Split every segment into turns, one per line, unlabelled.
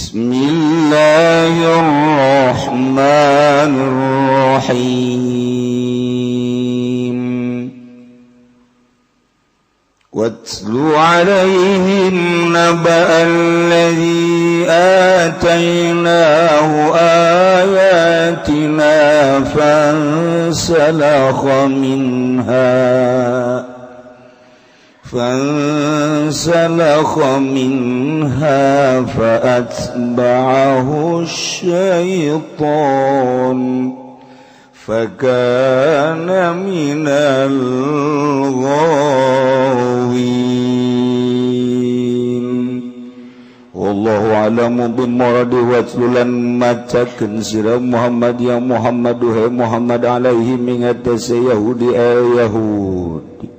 Bismillahirrahmanirrahim. Watlu alaihim naba alladhi atainahu ayatina fansalakha minha فانسلخ منها فأتبعه الشيطان فكان من الغاوين. Wallahu a'lamu bimuradi. Watlulan macakeun sira Muhammad ya Muhammad duhe Muhammad alaihi mingatase Yahudi Yahudi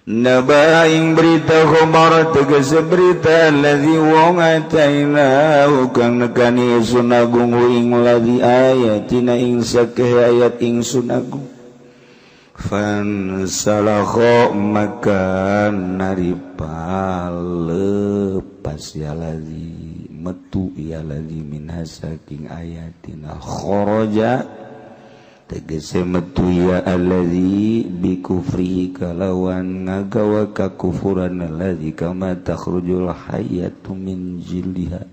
naba ing berita khabar tegese berita allazi wong atainahu kang nekani ingsun agung ing ladzi ayatina ing sakeh ayat ingsun agung fansalakha maka naripa lepas ya ladzi metu ya ladzi min saking ayatina kharaja tegese metu ya allazi bi kufrihi kalawan ngagawa kakufuran allazi kama takhrujul hayatu min jildiha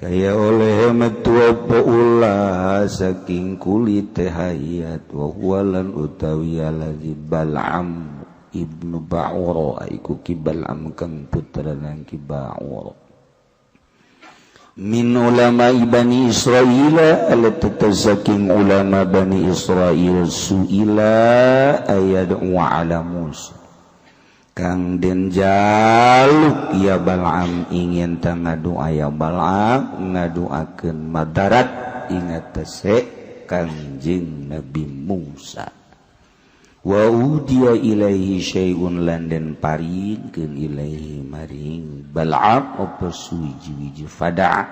kaya oleh metu apa ulah saking kulit hayat wa huwa lan utawi allazi Bal'am ibnu Ba'ura iku ki Bal'am kang putrana ki Ba'ura min ulama Bani Israil alatazaking ulama Bani Israil suila ayat wa ala Musa kang den jaluk ya Bal'am ingin ta ngadua ya Bal'am ngaduakeun madarat ingat tese Kangjeng Nabi Musa wa udiya ilaihi syai'un lan den paringkeun ilaihi maring Bal'am apa suwiji-wiji fada'a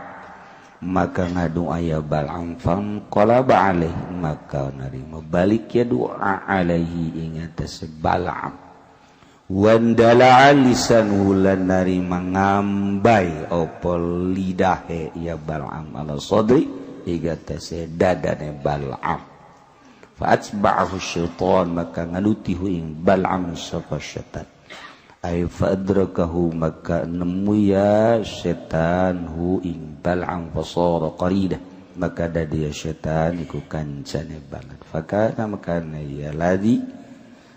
maka ngadoa ya Bal'am fam qalaba alaihi maka narima balik ya doa alaihi ing atas Bal'am wandala lisan lan narima ngambai apa lidahe ya Bal'am ala sadri ing atas dadane Bal'am fa'atba'ahu syaitan maka ngalutihu ing Bal'am sapa syaitan ay fa'adrakahu maka nemu ya setan hu ing Bal'am fasara qaridah maka dadi syaitan iku kancane banget fakana makana ya ladzi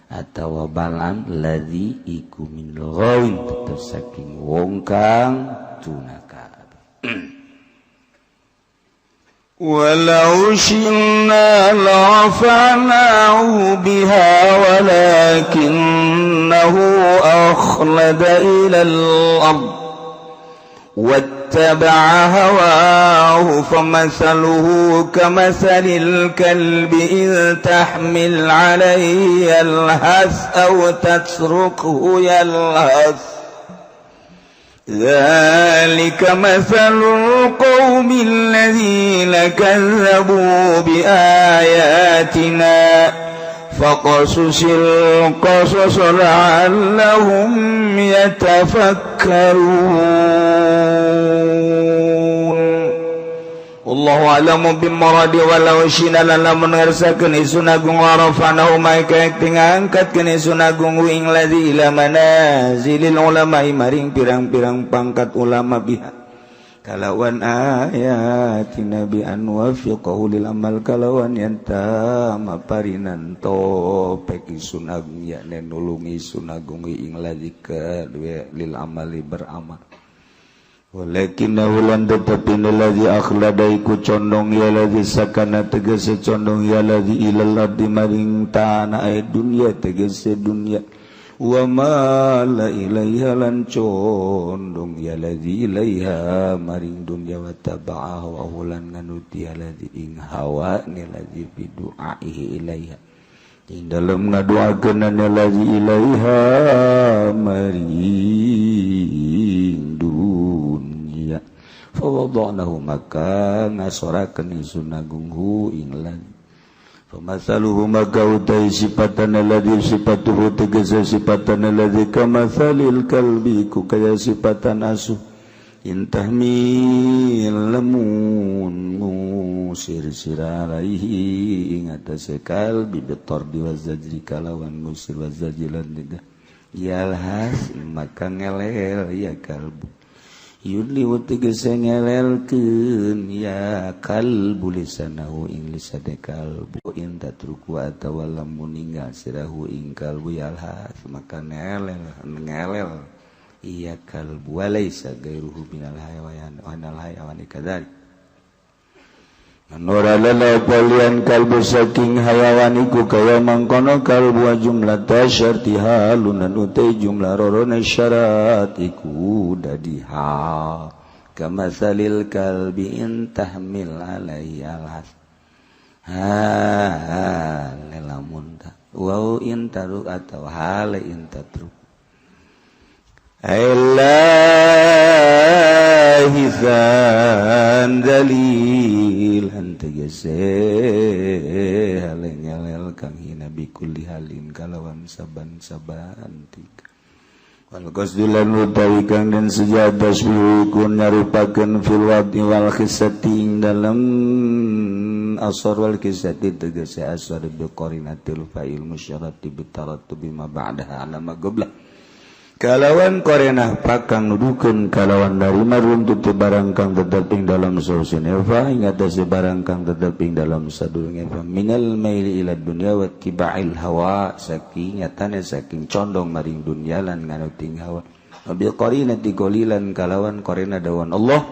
atawa Bal'am ladzi iku min ghawin tetep saking wong kang tunaka.
ولو شئنا لرفعناه بها ولكنه أخلد إلى الأرض واتبع هواه فمثله كمثل الكلب إن تحمل عليه يلهث أو تتركه يلهث ذلك مثل القوم الذين كذبوا بآياتنا فقصص القصص لعلهم يتفكرون.
Wallahu a'lamu bimuradi. Walau syina lan lamun ngersakeun ingsun agung warafanahu maka ngangkatkeun ingsun agung ing ladzi ila manazilil ulama maring pirang-pirang pangkat ulama biha kalawan ayatina bi an wafiqahu lil amal kalawan yanta maparinan topek ingsun agung yakne nulung ingsun agung ing ladzi kadue lil amali beramal. Walakinnahu lan tetapi ladzi akhlada iku condong ya ladzi sakana tegese condong ya ladzi ilal ardi maring tanah dunya tegese dunya wa ma la ilaiha lan condong ya ladzi ilaiha maring dunya wa taba'a wa lan nganuti ya ladzi ing hawa ni ladzi bi du'aihi ilaiha ing dalem ngaduakeun ladzi ilaiha maring dunya fawada'nahu maka ngasorakeun ingsun agung hu ing ladzi Famasaluhu maka utai sifatan alladzi sifatuhu tegese sifatan alladzi kamathalil kalbi ku kaya sifatan asu Intahmil lamun ngusir sira alaihi ing atase kalbi bitardi wazajri kalawan ngusir wazajilan lidah yalhas maka ngelel ya kalbu yudli tegese ngelelkeun ya kalbu lisanahu ing lisane kalbu in tatruku atawa lamun ninggal sirahu ing kalbu yalhas maka ngelel ngelel iya kalbu walaysa gairuhu minal hayawan anal hayawan kadzalik. Nora lala palian kalbu saking hayawan iku kaya mangkono kalbu jumlah tasyarti halunan utai jumlah rorona syarat iku dadi ha kamasalil kalbi in tahmil alaihi alhas ha lelamun ta wau in taruk atau hale in tatruk Ilahisan dalilan tegese halengelel kang hina bikulli halin kalawan saban-saban tika wal qasdulan utawi kang den sejadas kun nyarupakeun fil wadi wal khisati ing dalem asar wal kisati tegese asar bi qarinatil fa'il musyarati bitarattubi ma ba'daha ala ma qabla kalawan korenah pakang nudukeun kalawan narima runtut barang kang tetep ing dalam sausin eva ing atase barang kang tetep ing dalam sadurunge eva minal maili ila dunya wa tiba'il hawa saking nyatane saking condong maring dunya lan nganuting hawa bi qarinati qalilan kalawan korena dawan Allah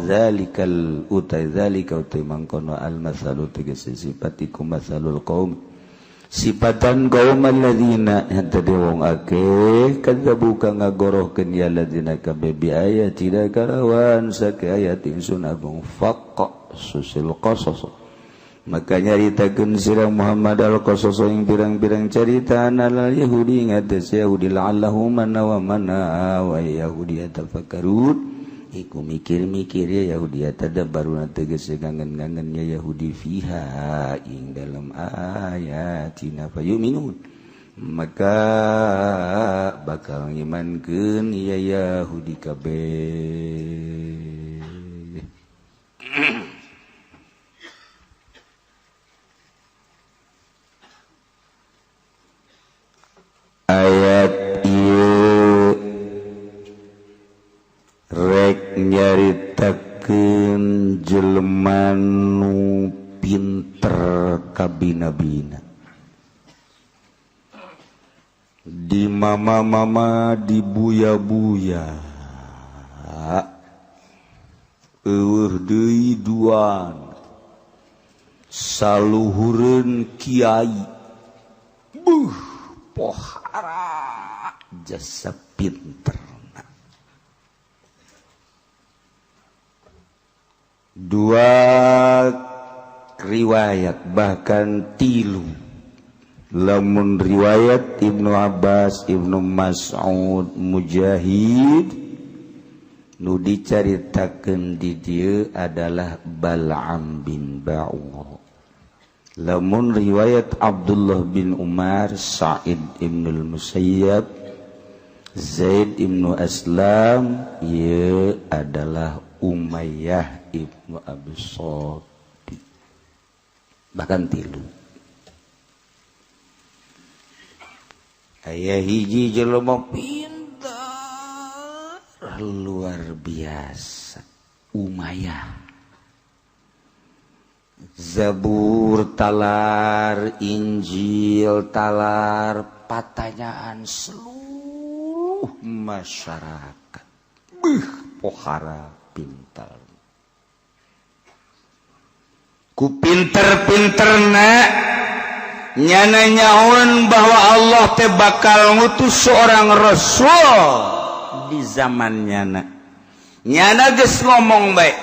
zalikal utai zalika utai mangkono al masalu tegese sifatiku masalul qaum sifatan kaum alladzina tadi wong akeh kadzabu kang ngagorohkeun ya alladzina kabeh bi ayatina kalawan sake ayat ingsun agung faqa susil qasas maka nyaritakeun sira Muhammad al qasas ing pirang-pirang carita alal yahudi ngatas yahudi la'allahu mana wa mana wa yahudi tafakkarun iku mikir-mikir ya Yahudi tadabbaruna tegese ngangen-ngangen ya Yahudi fiha ing dalam ayatina fayuminun maka bakal ngimankeun ya Yahudi kabeh. Ayat ieu rek nyaritakeun jelema nu pinter kabina-bina di mama-mama di buya-buya eueuh deui duan saluhureun kiai buh pohara jasa pinter. Dua riwayat bahkan tilu lamun riwayat Ibnu Abbas, Ibnu Mas'ud, Mujahid nu dicaritakeun di dieu adalah Bal'am bin Ba'ur. Lamun riwayat Abdullah bin Umar, Sa'id ibnul Musayyab, Zaid ibnu Aslam ieu adalah Umayyah ibnu Abi Shalih bahkan tilu. Aya hiji jelema pintar luar biasa Umayyah, Zabur talar, Injil talar, patanyaan seluruh masyarakat. Beuh pohara pintar. Ku pinter-pinterna nyana nyaon bahwa Allah teh bakal ngutus seorang rasul di zaman nyana. Nyana geus ngomong bae.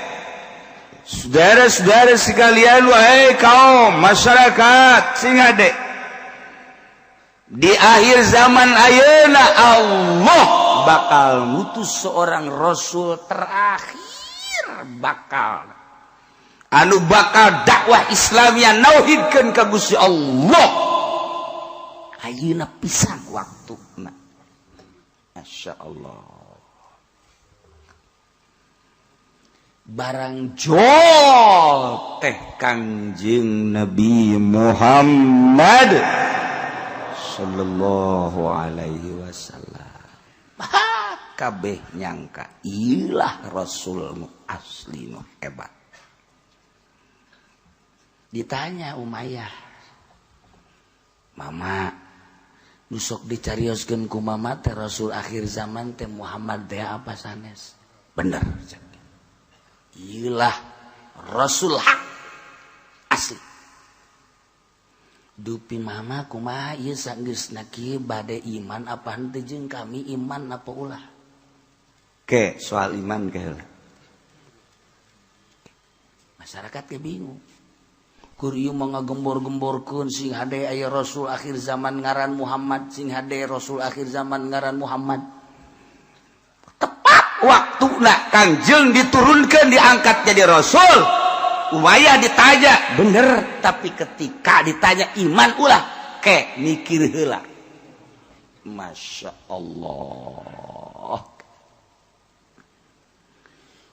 Saudara-saudara sekalian, wahai kaum masyarakat sing hade. Di akhir zaman ayeuna Allah bakal ngutus seorang rasul terakhir bakal anu bakal dakwah Islamiyah nauhidkeun ka Gusti Allah. Ayeuna pisan waktuna. Masya Allah. Barang jol teh Kangjeng Nabi Muhammad sallallahu alaihi wasallam. Kabeh nyangka ilah Rasul nu asli nu hebat. Ditanya Umayyah, "Mama, nu sok dicarioskeun ku mama teh Rasul akhir zaman teh Muhammad teh apa sanes?" Bener. Ilah Rasul hak asli. Dupi mama kumaha ieu sanggeusna kieu bade iman apa henteu jeung kami iman apa ulah? Ke soal iman ke heula. Masyarakat ke bingung. Kur ieu mah ngagembor-gemborkeun sing hade aya Rasul akhir zaman ngaran Muhammad, sing hade Rasul akhir zaman ngaran Muhammad. Tepat waktuna Kangjeng diturunkan diangkat jadi Rasul. Umayyah ditanya bener, tapi ketika ditanya iman ulah ke mikir heula. Masya Allah.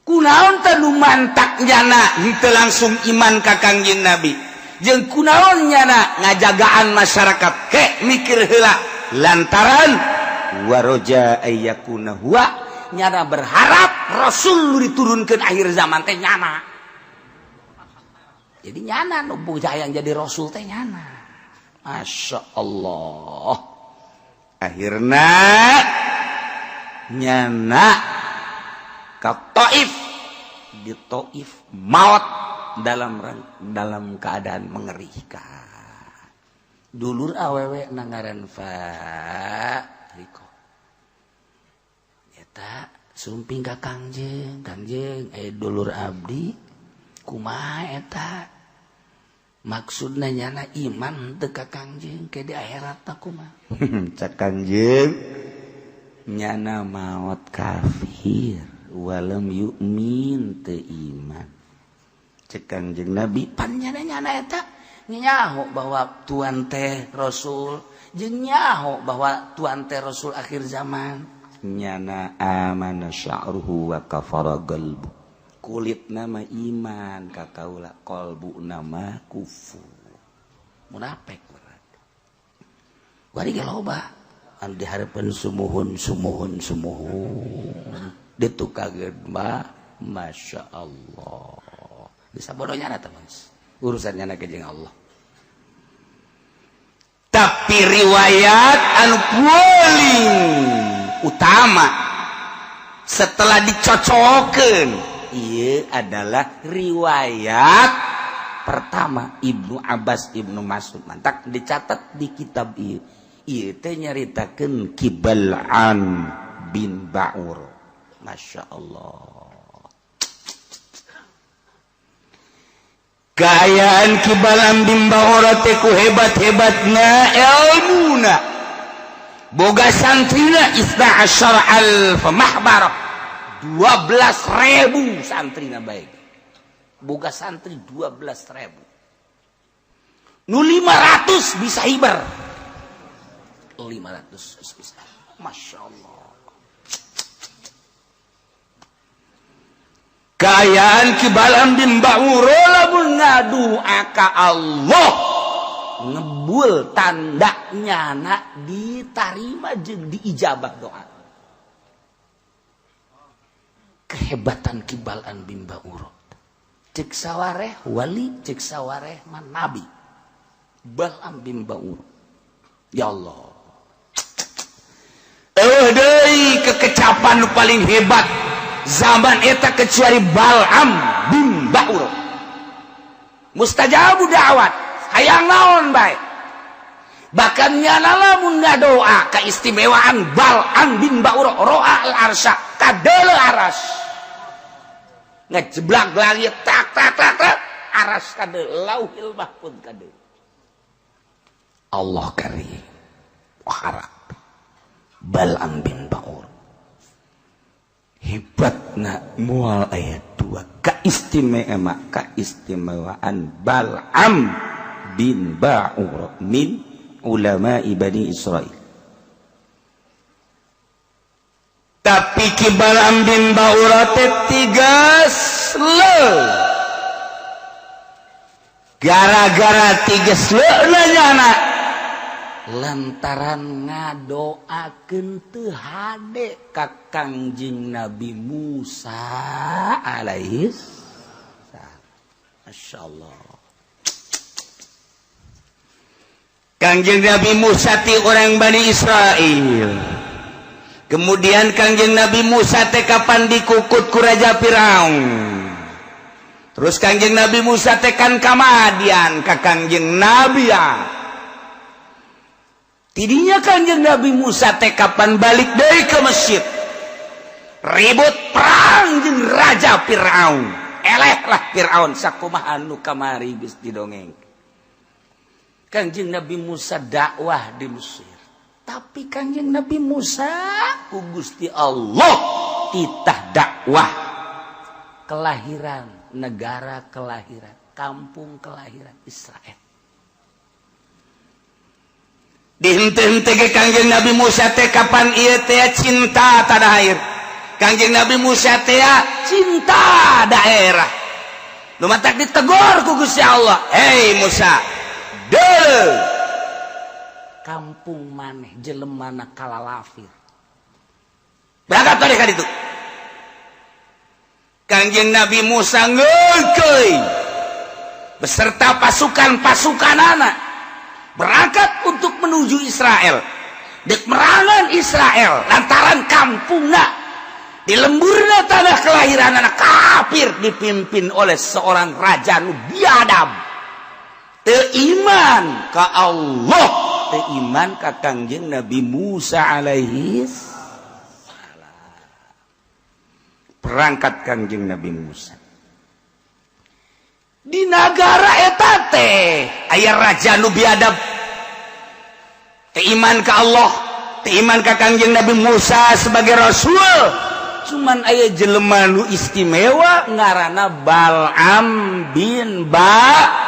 Kunaon teh nu mantak nyana henteu langsung iman ka Kangjeng Nabi. Jeung kunaon nyana ngajagaan masyarakat ke mikir heula lantaran waroja ayyakuna huwa nyana berharap Rasul nu diturunkeun akhir zaman teh nyana. Jadi nyana nu hayang jadi Rasul teh nyana. Masya Allah. Akhirna nyana ke Taif, di Taif maut dalam keadaan mengerikan. Dulur awewe nangaran Fariko. Eta sumping ka Kangjeng, Kangjeng dulur abdi kumaha eta? Maksudna nyana iman teu ka Kangjeng ke di akhirat ta kumaha? Cak Kangjeng nyana maot kafir walam yu'min teu iman. Cek Kangjeng Nabi pan nyana nyana eta nyaho bahwa tuan teh Rasul jeung nyaho bahwa tuan teh Rasul akhir zaman. Nyana amana sya'ruhu wa kafara qalbu. Kulit nama iman ka kaula, qalbu nama kufur. Munafik berarti. Bari ge loba anu dihareupeun sumuhun sumuhun sumuhun. Ditukageun mah Masya Allah. Bisa bodohnya na teman. Urusannya na jeung Allah. Tapi riwayat anu paling utama setelah dicocokeun ieu adalah riwayat pertama Ibnu Abbas Ibnu Mas'ud mantak dicatat di kitab ieu. Ieu teh nyaritakeun Kibal'an bin Ba'ur. Masya Allah. Kaayaan Kibal'an bin Ba'ur teh ku hebat-hebatna ilmuna. Boga santrina isna asyara alf mahbarah. 12.000 santrina baik. Boga santri 12.000. Nu 500 bisa hiber. 500 bisa. Masya Allah. Kaayaan Kibal'an bin Ba'ur lamun ngadua ka Allah ngebul tanda nyana ditarima jeung diijabah doa. Kehebatan Kibal'an bin Ba'ur. Cek sawareh wali, cek sawareh man nabi. Bal'am bin Ba'ur. Ya Allah. Deui kekecapan nu paling hebat zaman eta kecuali Bal'am bin Ba'ur. Mustajabu da'wat, hayang naon bae. Bahkan nyana lamun ngadoa keistimewaan Bal'am bin Ba'ur ro'a al-arsya kadeuleu aras. Ngejeblak lagi tak tak tak tak aras kadeuleu lauhil mahfud kadeuleu. Allah karim. Harap Bal'am bin Ba'ur hebatna mual ayat 2 keistimewaan Bal'am bin Ba'ur min ulama Bani Israil.
Tapi Ki Balam bin Baura teh tiges le, gara-gara tiges le nyana lantaran ngadoakeun teu hade ka Kangjeng Nabi Musa alaihi salam. Masya Allah. Kangjeng Nabi Musa ti orang Bani Israel. Kemudian Kangjeng Nabi Musa teh kapan dikukut ku Raja Firaun. Terus Kangjeng Nabi Musa teh kan kamadian ka Kangjeng Nabi ya. Tidinya Kangjeng Nabi Musa teh kapan balik deui ke Mesir. Ribut perang jeung Raja Firaun. Eleh lah Firaun sakumaha nu kamari geus didongeng. Kangjeng Nabi Musa dakwah di Mesir. Tapi Kangjeng Nabi Musa ku Gusti Allah titah dakwah kelahiran, negara kelahiran, kampung kelahiran Israel. Dihente-hente ke Kangjeng Nabi Musa teh kapan ieu teh cinta tanah air. Kangjeng Nabi Musa teh cinta daerah. Nu matak ditegor ku Gusti Allah. Hei Musa, deuleu kampung maneh jelemana kalalafir. Berangkat tadi ka ditu. Kangjeng Nabi Musa ngeukeuy beserta pasukan-pasukanana berangkat untuk menuju Israel. Dek merangan Israel lantaran kampungna di lemburna tanah kelahiran anak kafir dipimpin oleh seorang raja nu biadab. Teu iman ka Allah, teu iman ka Kangjeng Nabi Musa alaihi salam. Perangkat Kangjeng Nabi Musa di nagara eta teh aya raja nu biadab, teu iman ka Allah, teu iman ka Kangjeng Nabi Musa sebagai rasul. Cuman aya jelema nu istimewa ngaranna Bal'am bin Ba.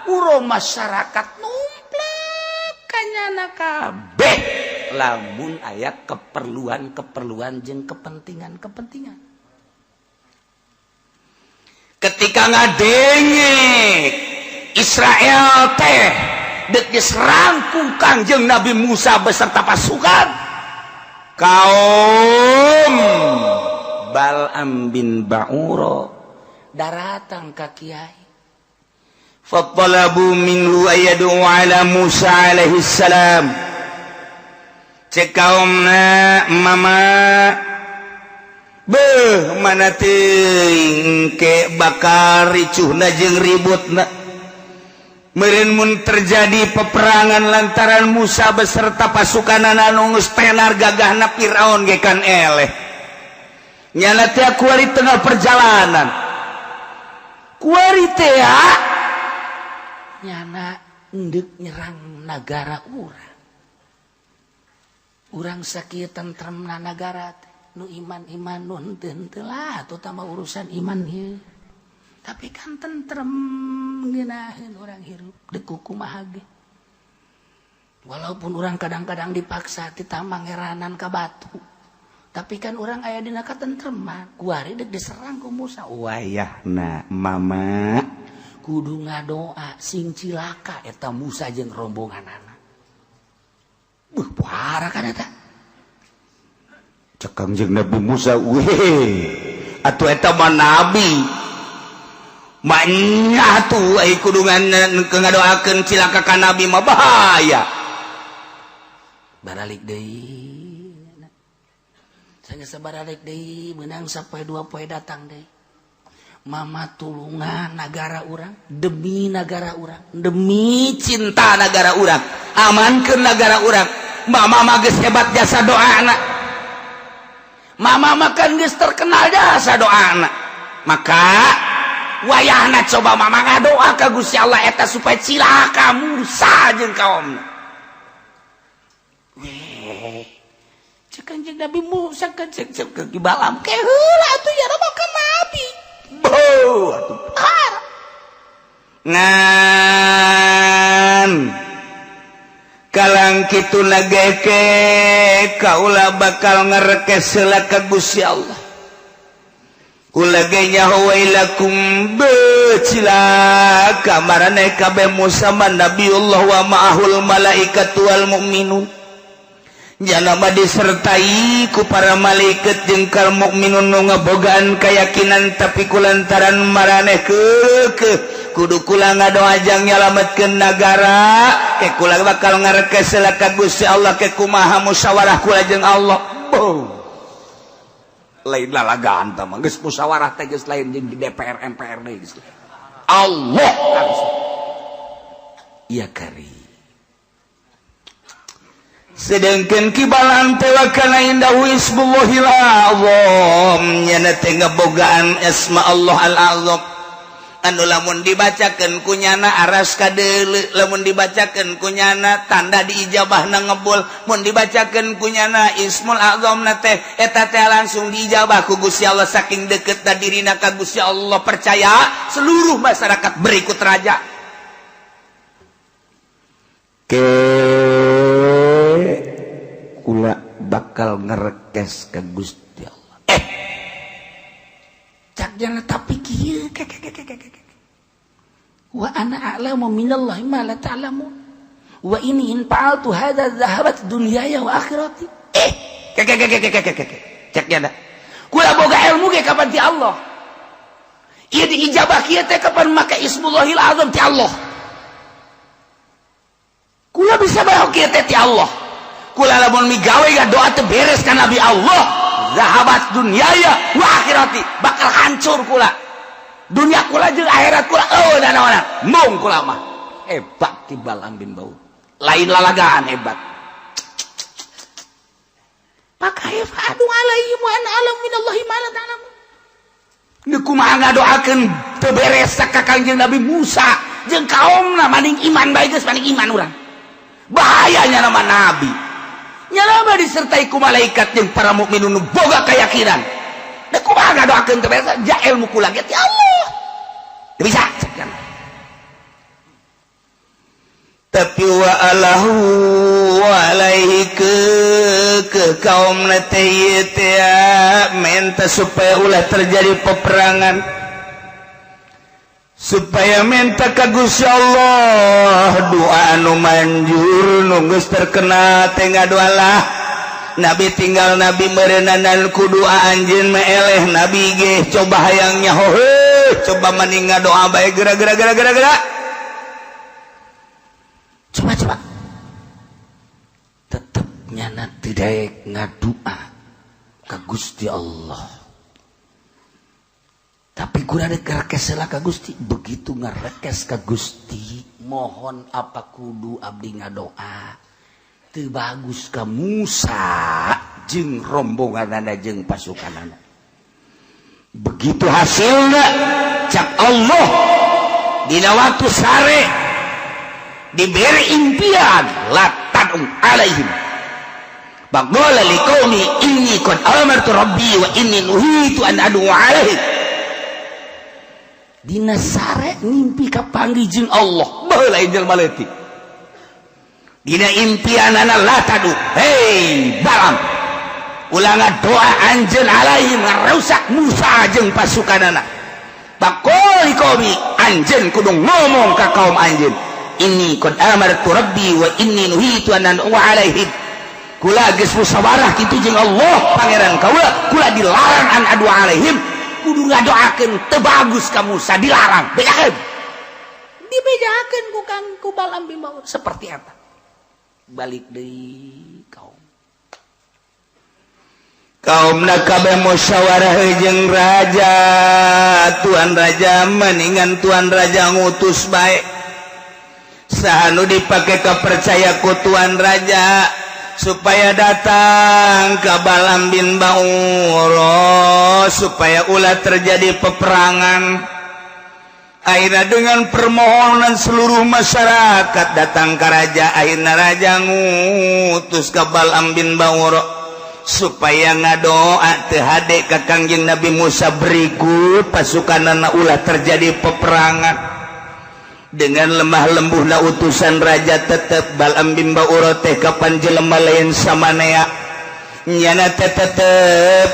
Uro masyarakat numplek kanyana kabeh lamun aya keperluan-keperluan jeung kepentingan-kepentingan. Ketika ngadenge Israel teh dek diserang ku Kangjeng Nabi Musa beserta pasukan, kaum Bal'am bin Ba'ura daratang ka kiai. Fatalabu minhu ayadu ala Musa alaihi salam. Cek kaumna mama beuh mana teuing ke bakal ricuhna jeung ributna. Meureun mun terjadi peperangan lantaran Musa beserta pasukanana anu geus tenar gagahna Firaun ge kan eleh. Nyana teh kuari tengah perjalanan. Kuari teh nyana endek nyerang nagara urang. Urang sakieu tentremna nagara teh. Nu iman-iman nu henteu-henteu lah terutama urusan iman ieu. Tapi kan tentrem ngeunaheun urang hirup deuk kumaha ge. Walaupun urang kadang-kadang dipaksa ti mangeranan ka batu. Tapi kan urang aya dina katentreman. Kuari deuk diserang ku Musa. Wayahna mama kudu ngadoa sing cilaka eta Musa jeung rombonganana. Buh parah kan eta. Cek Kangjeng Nabi Musa, weh atuh eta mah nabi. Manya tuh ai kudu ngadoakeun cilaka ka nabi mah bahaya. Baralik deui. Sanggeus baralik deui meunang sapoe dua poe datang deui. Mama tulungan nagara urang, demi nagara urang, demi cinta nagara urang, amankeun nagara urang. Mama mah geus hebat jasa doana. Mama makan geus terkenal jasa doana. Maka wayahna coba mama ngadoa ka Gusti Allah eta supaya cilaka Musa jeung kaumna. Weh, cek Kanjeng Nabi Musa kan cek cek ke Balam ke heula atuh ya mah kan nabi. Boh, atuh parah. Ngan
Kalang kitu nageke kaula bakal ngarekes heula ka Gusti Allah. Kula ge nyaho wailakum becilaka maraneh kabeh Musa man Nabiullah wa ma'ahul malaikatu wal mu'minun. Jalama disertai ku para malaikat jeung kal mukminun nu ngabogaan keyakinan, tapi kulantaran maraneh keukeuh kudu kula ngadoa jang nyalametkeun nagara, ke kula bakal ngarekes heula ka Gusti Allah, ke kumaha musyawarah kula jeung Allah. Boh. Lain lalagaan tah mah, geus musyawarah teh geus lain jeung di DPR MPR deui, geus Allah langsung. Iya kari. Sedangkan Ki Balam teh wa kana indahu ismullahil azam, nyana teh ngebogaan asma Allah al azam anu lamun dibacakeun kunyana aras kadeuleu, lamun dibacakeun kunyana tanda diijabahna ngebul, mun dibacakeun kunyana ismul azam na teh eta teh langsung diijabah ku Gusti Allah. Saking deketna dirina ka Gusti Allah, percaya seluruh masyarakat berikut raja. Ke kula bakal ngerekes ke Gusti Allah.
Cak jangan, tapi kieu ke ke ke ke ke ke. Wa ana a'lamu minallahi ma la ta'lamun. Wa ini in fa'altu hadza dhahabat dunyaya wa akhirati.
Ke ke ke ke ke ke ke ke. Cak jana.
Kula boga ilmu ge kapan ti Allah. Ieu diijabah kieu teh kapan make ismullahil azam ti Allah. Kula bisa bae kieu teh ti Allah.
Kula lamun migawe doa teu beres ka Nabi Allah, zahabat dunyaya wa akhirati, bakal hancur kula. Dunia kula jeung akhirat kula eueuh nanaonan. Mung kula mah hebat Ki Balam bin Baur. Lain lalagaan hebat.
Pakai adu alaihi wa ana alam minallahi ma la ta'lamun.
Nu kumaha ngadoakeun teu beres ka Kangjeng Nabi Musa jeung kaumna, maning iman bae geus, maning iman urang. Bahayanya nama nabi. Nyalama disertai ku malaikat jeung para mukminun nu boga keyakinan. Da kumaha ngadoakeun teu beres, ja ilmu kula ge ti Allah. Teu bisa cek. Tapi wa alahu alaihi ke kaum teh minta supaya ulah terjadi peperangan, supaya minta ka Gusti Allah doa anu manjur. Nu geus terkenal teh ngadoalah Nabi, tinggal Nabi meureunanan ku doa anjeun mah eleh. Nabi ge coba hayang nyaho, heuh, coba mending ngadoa bae geura geura geura geura geura.
Coba coba. Tetep nyana tidak ngadua ka Gusti Allah. Tapi kurang ngerekes lah ka Gusti. Begitu ngerekes ka Gusti, mohon apa kudu abdi ngadoa. Teu bagus ka Musa jeung rombonganana jeung pasukanana.
Begitu hasilnya, cak Allah dina waktu sare diberi impian la tad'u alaihim. Faqala liqaumi inni qad amartu rabbi wa inni nuhitu an ad'u alaihim.
Dina sare ngimpi kapanggih jeung Allah.
Baheula jelma leutik. Dina impianana la tad'u, hei Balam, ulah doa anjeun alaihim, ngarusak Musa jeung pasukanana. Faqala liqaumi, anjeun kudu ngomong ka kaum anjeun, inni qad amartu rabbi wa inni nuhitu an ad'u alaihim. Kula geus musyawarah kitu jeung Allah pangeran kaula, kula dilarang an adu alaihim, kudu ngadoakeun teu bagus ka Musa, dilarang. Bejakeun.
Dibejakeun ku Kang ku Balam bin Baur seperti apa? Balik deui kaum.
Kaum kabeh musyawarah jeung raja, tuan raja, mendingan tuan raja ngutus bae saha nu dipake kepercaya ku tuan raja supaya datang ke Balam bin Bauro supaya ulah terjadi peperangan. Akhirnya dengan permohonan seluruh masyarakat datang ke raja, akhirnya raja ngutus ke Balam bin Bauro supaya ngadoa teu hade ka Kangjeng Nabi Musa berikut pasukan ulah terjadi peperangan. Dengan lemah lembuhna utusan raja tetep Balam bin Baura teh kapan jelema lain samanea nyana teh tetep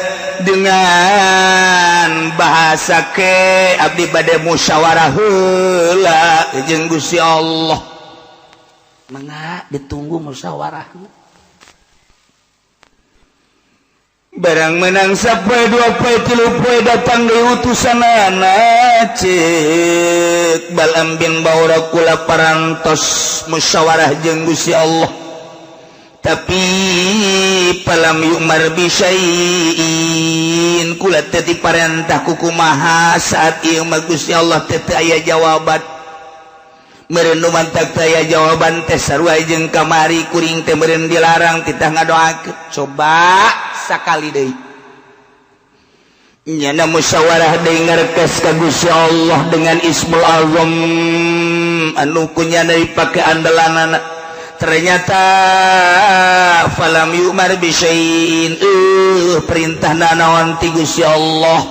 dengan bahasa ke abdi bade musyawarah heula jeung Gusti Allah.
Mangga ditunggu musyawarah.
Barang menang sapoe dua poe tilu poe datang deui utusanana ceuk Balam bin Baura kula parantos musyawarah jeung Gusti Allah, tapi palam yu'mar bi syai'in kula teh diparentah ku kumaha saat ieu mah Gusti Allah teh teu aya jawaban. Meureun nu mantak teu aya jawaban teh sarua jeung kamari kuring teh meureun dilarang titah ngadoakeun. Coba sakali deui nyana musyawarah deui ngarkes ka Gusti Allah dengan Ismul Azam anu kunyana dipake andalanana. Ternyata falam yu'mar bi syai'in, perintah naon ti Gusti Allah.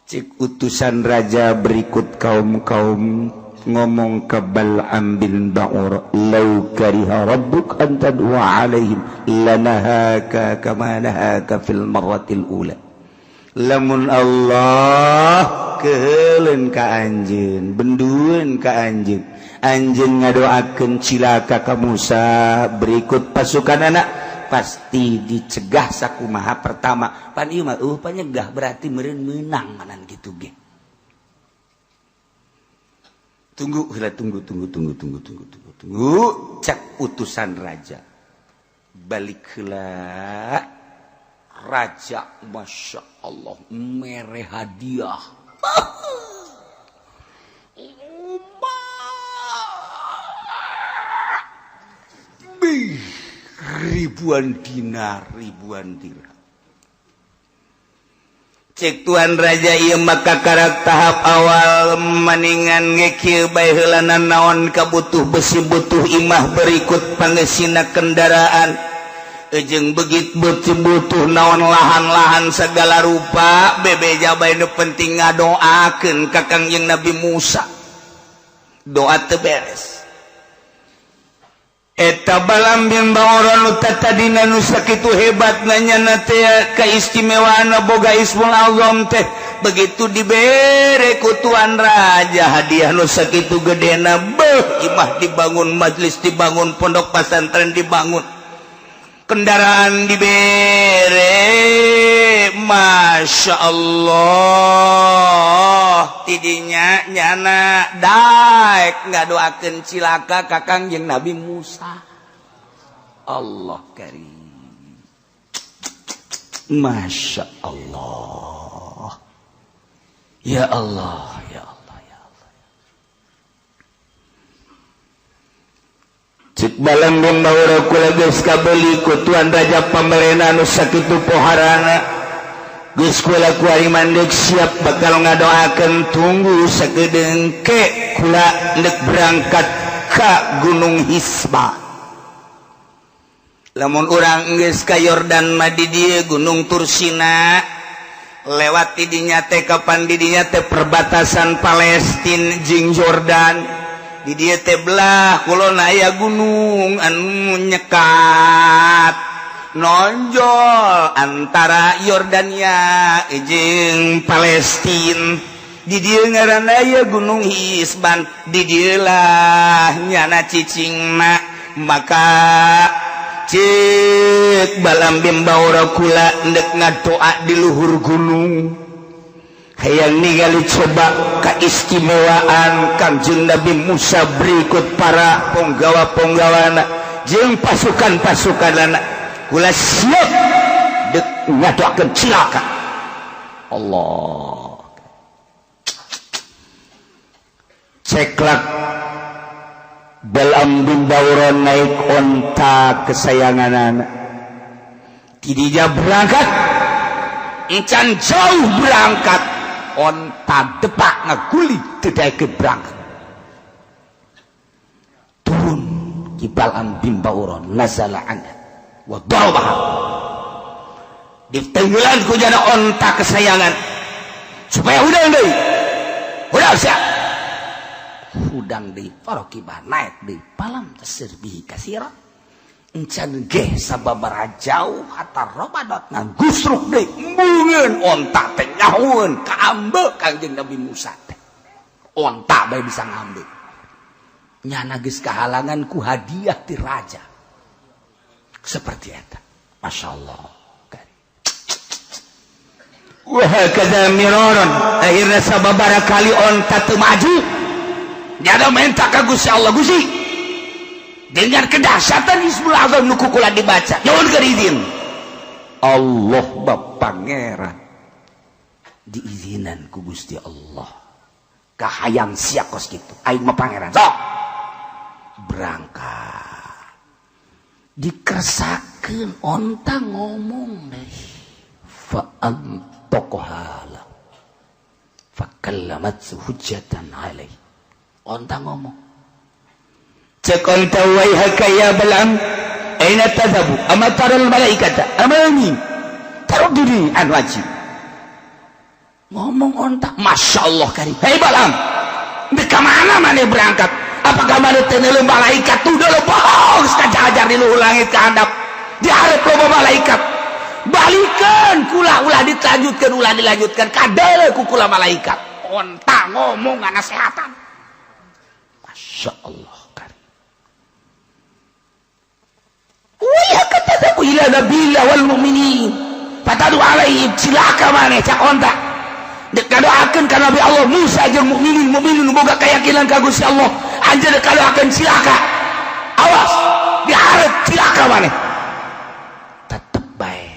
Cik utusan raja berikut kaum-kaum ngomong ke Bal'am bin Ba'ur, "Lau kariha rabbuk an tad'a alaihim lanahaka kama nahaka fil marratil ula." Lamun Allah keheuleun ka anjeun, bendueun ka anjeun, anjeun ngadoakeun cilaka ka Musa berikut pasukan anak pasti dicegah sakumaha pertama. Pan ieu mah panyegah berarti meureun meunang manan kitu ge. Tunggu heula, tunggu tunggu tunggu tunggu tunggu tunggu tunggu cak utusan raja. Balik heula raja, masya Allah mere hadiah. Ribuan dinar, ribuan dirham. Cek tuan raja ieu maka karak tahap awal maningan ngekieu bae heulana naon kabutuh besi butuh imah berikut pangesina kendaraan jeung begit beuti butuh naon lahan-lahan segala rupa bebeja bae nu penting ngadoakeun ka Kangjeng Nabi Musa. Doa teu beres. Eta Balam bin Baura nu tatadina nu sakitu hebat nanyana teh keistimewaan boga Ismul Azam teh begitu dibere ku tuan raja hadiah nu sakitu gedena, beuh imah dibangun, majlis dibangun, pondok pesantren dibangun, kendaraan dibere, masya Allah. Tidinya nyana daek ngadoakeun cilaka ka Kangjeng Nabi Musa. Allah karim, masya Allah, ya Allah, ya Allah, ya Allah. Cik Balam bin Baura kula geus kabeli ku tuan raja pamarena nu sakitu poharana. Geus kula kuari mandek siap bakal ngadoakeun, tunggu sakedeung ke kula ndek berangkat ka Gunung Hisba. Lamun urang geus ka Yordan mah di dieu Gunung Tursina lewat di dinya teh kapan di dinya teh perbatasan Palestina jeung Yordan. Di dieu teh belah kulon aya gunung anu nyekat nonjol antara Yordania jeung Palestina. Di dieu ngaranna aya Gunung Hisban, di dieu lah nyana cicingna. Maka cek Balam bin Baura kula ndek ngadoa di luhur gunung hayang ningali coba keistimewaan Kangjeng Nabi Musa berikut para ponggawa-ponggawana jeung pasukan-pasukanana. Kula siap dek ngadoakeun cilaka. Allah ceklak Balam bin Baura naik onta kesayangan anak. Tidinya berangkat, encan jauh berangkat, onta depak ngaguli tidak ikut berangkat. Turun ki Balam bin Baura nazala anha wa darabaha. Ditenggelan ku jana onta kesayangan supaya udah deui. Udah siap.
hudang deui farokibah naik deui palam tasir bihi kasira encan geh sababaraha jauh hatta robadat ngagusruk deui embungeun onta teh nyahueun kaambe Kangjeng Nabi Musa teh onta bae bisa ngambe nyana geus kahalangan ku hadiah ti raja seperti eta. Masya Allah. Wah hakadza miraran akhirna sababaraha kali onta teu maju nyana minta ka Gusti Allah, Gusti dengan kedahsyatan Ismul Azam nu kukula dibaca nyuhunkeun izin Allah bab pangeran diizinan ku Gusti Allah kahayang sia kos kitu aing mah pangeran sok berangkat dikersakeun onta ngomong deh fa antaqahala fa kallamat hujjatan alaih onta ngomong
Cek onta waihaka ya Balam aina tadhabu ama taral malaikata amani tarudduni an wajib
ngomong onta
Masya Allah karim. Hei Balam, ka mana mana berangkat? Apakah mana teu malaikat tuh dulu bohong ajar di luhur langit ke handap diharap loba malaikat balikan kula ulah dilanjutkan ulah dilanjutkan kadele ku kula malaikat
onta ngomong nasehatan.
Masya Allah karim. Wih kata ila nabiyillah wal mu'minin fatadu alaihim cilaka maneh cak onta dek kadoakeun ka Nabi Allah Musa jeung mukminin mukminin boga keyakinan ka Gusti Allah anjeun dek kadoakeun cilaka awas diharap cilaka maneh
tetep bae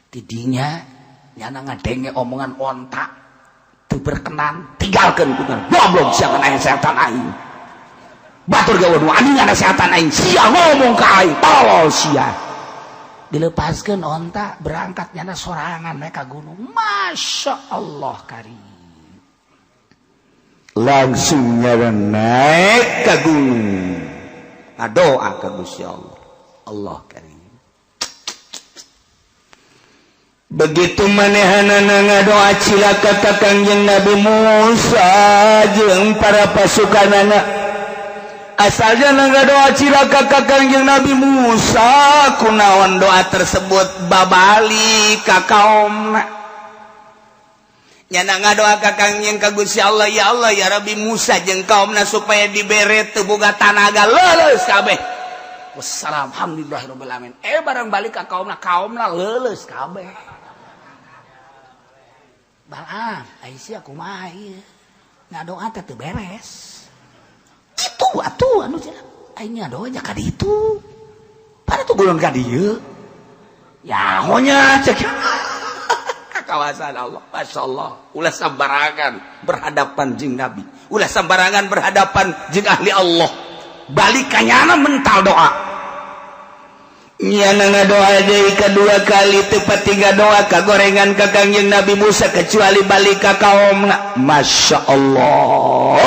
tidinya nyana ngadenge omongan onta teu berkenan
tinggalkeun ku goblok sia kana setan aing batur gawe nu anjing nasehatan aing sia ngomong ka aing tolol sia
dilepaskan onta berangkat nyana sorangan mereka gunung. Masya Allah karim
langsung nyana naik ke gunung ngadoa ka Gusti Allah. Allah karim begitu manehanana ngadoa cilaka ka Kangjeng Nabi Musa jeung para pasukanana asalnya ngadoa cilaka ka Kangjeng Nabi Musa kunaon doa tersebut babali ka kaumna nyana ngadoa ka Kangjeng ka Gusti Allah ya Allah ya Rabbi Musa jeung kaumna supaya dibere teu boga tanaga leuleus kabeh.
Wassalam alhamdulillahirabbil alamin. Barang balik ka kaumna kaumna leuleus kabeh. Balam ai sia kumaha ieu ngadoa teh teu beres itu atuh anu cenah aing ngadoa nya ka ditu
pada tuh gulon ka dieu ya honya cek kawasan Allah. Masya Allah ulah sembarangan berhadapan jeung Nabi ulah sembarangan berhadapan jeung ahli Allah balik kanyana mental doa nyana ngadoa deui kedua kali tepat tiga doa kagorengan ka Kangjeng Nabi Musa kecuali balik ka kaumna. Masya Allah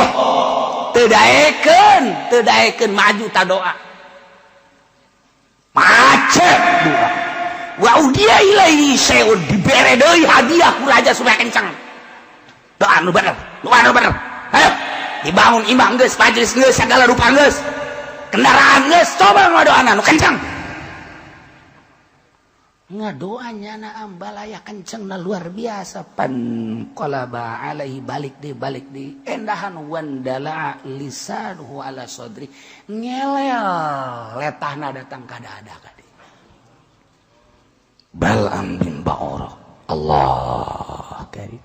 teu daekeun teu daekeun maju ta doa
macet doa
wa udia ilaihi syai'un dibere deui hadiah ku raja supaya kencang doa nu bener doa nu bener ayo dibangun imah geus majelis geus segala rupa geus kendaraan geus coba ngadoana nu kencang ngadoa nyana ambalaya kenceng na luar biasa pan qalaba alaihi balik di endahan wandala lisanuhu ala sadri ngelel letahna datang ka dada ka dieu
Bal'am bin Ba'ura Allah karim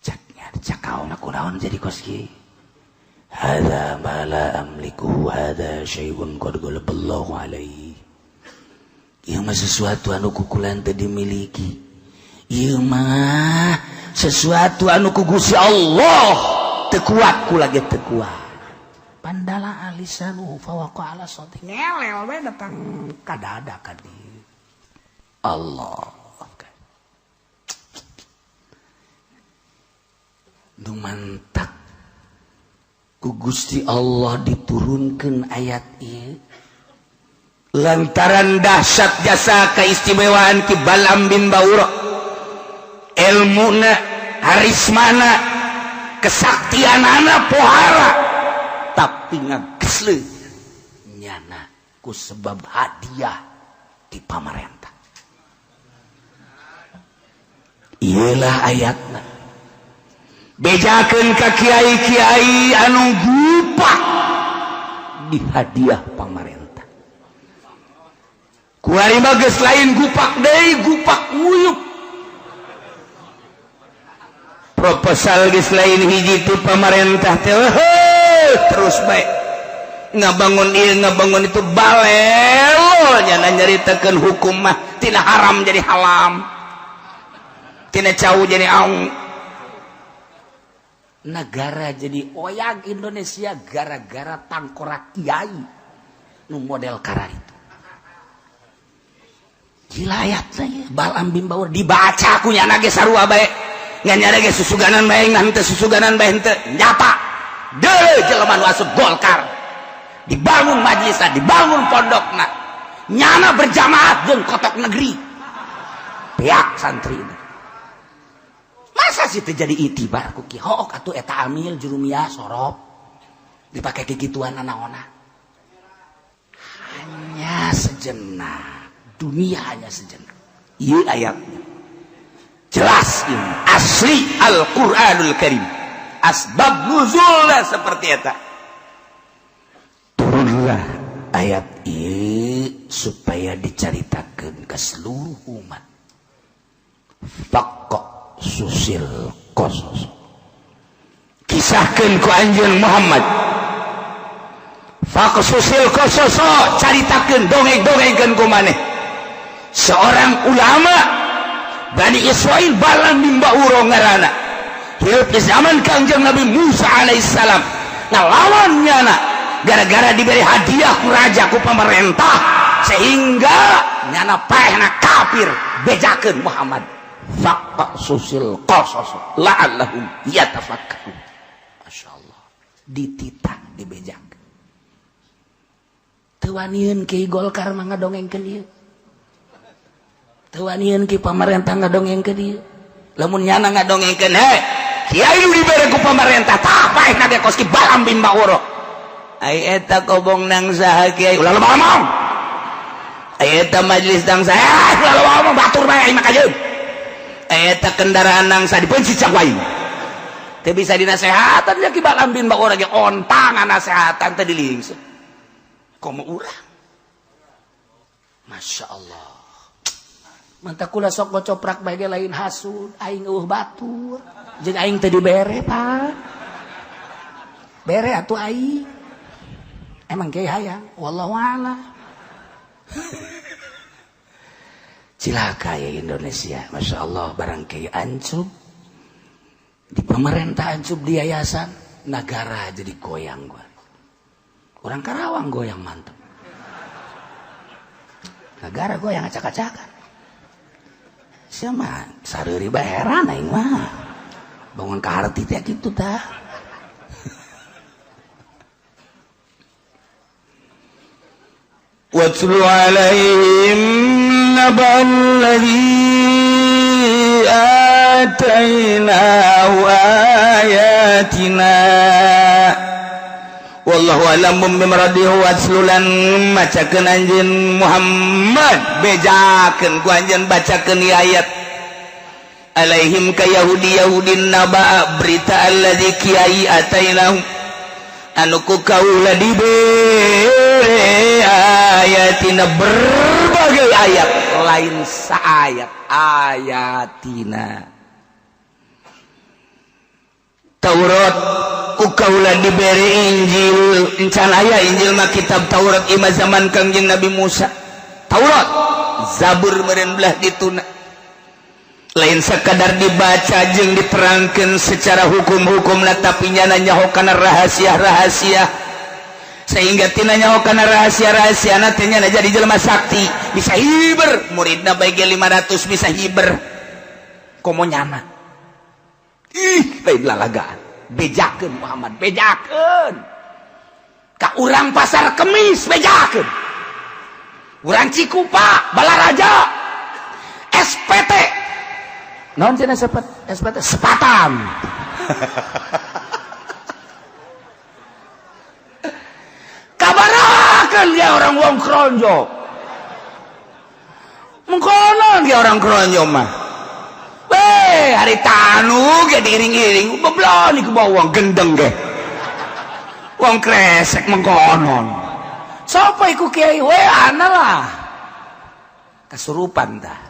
caknya cak kauna kunaon jadi kos kieu hadza ma la amliku hadza syai'un qad ghalaballahu alaihi ieu mah sesuatu anu kukulan teu dimiliki ieu mah sesuatu anu ku Gusti Allah teu kuat kula ge teu kuat pandala alisanu fawaqa ala sati ngelel we datang ka dada ka dieu Allah nu mantak ku Gusti Allah diturunkeun ayat ieu
lantaran dahsyat jasa keistimewaan Ki Bal'am bin Baura ilmuna harismana Kesaktianana pohara, tapi ngagesle
nyana ku sebab hadiah di pamarentah.
Iyalah ayatna, bejakeun ka kiai-kiai anu gupak di hadiah pamarentah. Kuari mah geus lain gupak deui, gupak nguyup. Proposal geus lain hiji ti pamarentah teh, terus bae ngabangun ieu, ngabangun itu, balelo nyana nyaritakeun hukum mah tina haram jadi halam, tina cau jadi aung.
Negara jadi oyag Indonesia gara-gara tangkorak kiai nu model kara itu. Gila ayat saya Balam bin Baur
Dibaca ku nyana ge sarua bae, ngan nyana ge susuganan bae, ngan teu susuganan bae, henteu nyata. Deuleu jelema nu asup Golkar, dibangun majelisna, dibangun pondokna, nyana berjamaah jeung kotok negeri, pihak santri ini.
Masa sih terjadi itibar ku ki hook atuh eta amil jurumiyah sorop dipakai kegituan anak-anak. Hanya sejenak dunia, hanya sejenak.
Iya, ayatnya jelas, ini asli Al-Quranul Karim. Asbab nuzulnya seperti eta.
Turunlah ayat ini supaya diceritakan ke seluruh umat. Faqsusil qasas,
kisahkan ku anjeun Muhammad. Faqsusil qasas, caritakeun, dongeng-dongengkeun ku maneh seorang ulama Bani Israel, Balam bin Bauro ngaranna, hirup di zaman Kangjeng Nabi Musa alaihissalam. Ngalawan nyana gara-gara diberi hadiah ku raja, ku pemerintah, sehingga nyana paehna kafir. Bejakeun Muhammad, faqsusil qasas la'allahum yatafakkarun.
Masya Allah, dititah, dibejak. Teu wanian ki Golkar mah ngadongengkeun ieu, teu wanian ki pamarentah ngadongengkeun ieu.
Lamun nyana ngadongengkeun, he kiai nu dibere ku pamarentah, tah paehna ge kos ki Balam bin Bauro. Ai eta kobong nang saha, kiai? Ulah loba ngomong. Ai eta majelis nang saha? Ulah loba ngomong, batur bae aing mah kajeun. Ai eta kendaraan nang saha? Dipencit cak wae. Teu bisa dinasehatan ya. Ki Balam bin Bauro ge ontang nasehatan teh dilingseut, komo urang.
Masya Allah. Mantak kula sok ngocoprak bae ge lain hasud, aing eueuh batur jeung aing teu dibere. Pak, bere atuh aing. Emang kiai hayang? Wallahu a'lam. Cilaka ya Indonesia. Masya Allah, barang kiai ancup di pemerintah, ancup di yayasan negara, jadi goyang gua. Orang Karawang goyang mantep, negara goyang acak-acakan. Siapa saruri bae, heran aing mah. Bangun ka harti teh kitu tah.
واتل عليهم نبأ الذي آتيناه آياتنا والله أعلم بمراده. Watlu lan macakeun anjeun Muhammad, bejakeun ku anjeun, bacakeun ieu ayat, alaihim ka Yahudi Yahudi, naba berita, alladzi kiai, atainahu anu ku kaula dibere, ayatina berbagai ayat, lain saayat, ayatina Taurat, ku kaula dibere Injil. Encan aya Injil mah kitab Taurat ima zaman Kangjeng Nabi Musa. Taurat, Zabur meureun belah dituna. Lain sekadar dibaca jeung diterangkan secara hukum-hukum, tapi nyana nyaho kana rahasia-rahasia, sehingga tina nyaho kana rahasia-rahasia nantinya jadi jelema sakti, bisa hiber muridna bae 500, bisa hiber. Komo nyana, ih, lain lalagaan. Bejakeun Muhammad, bejakeun ka urang Pasar Kemis, bejakeun urang Cikupa, Balaraja, SPT. Naon cenah SPT? Sepatan. Mengkonon dia orang wong kronjo. Mengkonon dia orang kronjo mah. Weh, hari tanu ge diiring-iring, beblon iku bawa wong gendeng ge. Wong kresek mengkonon. Sapa iku kiai? Weh, ana lah. Kesurupan dah.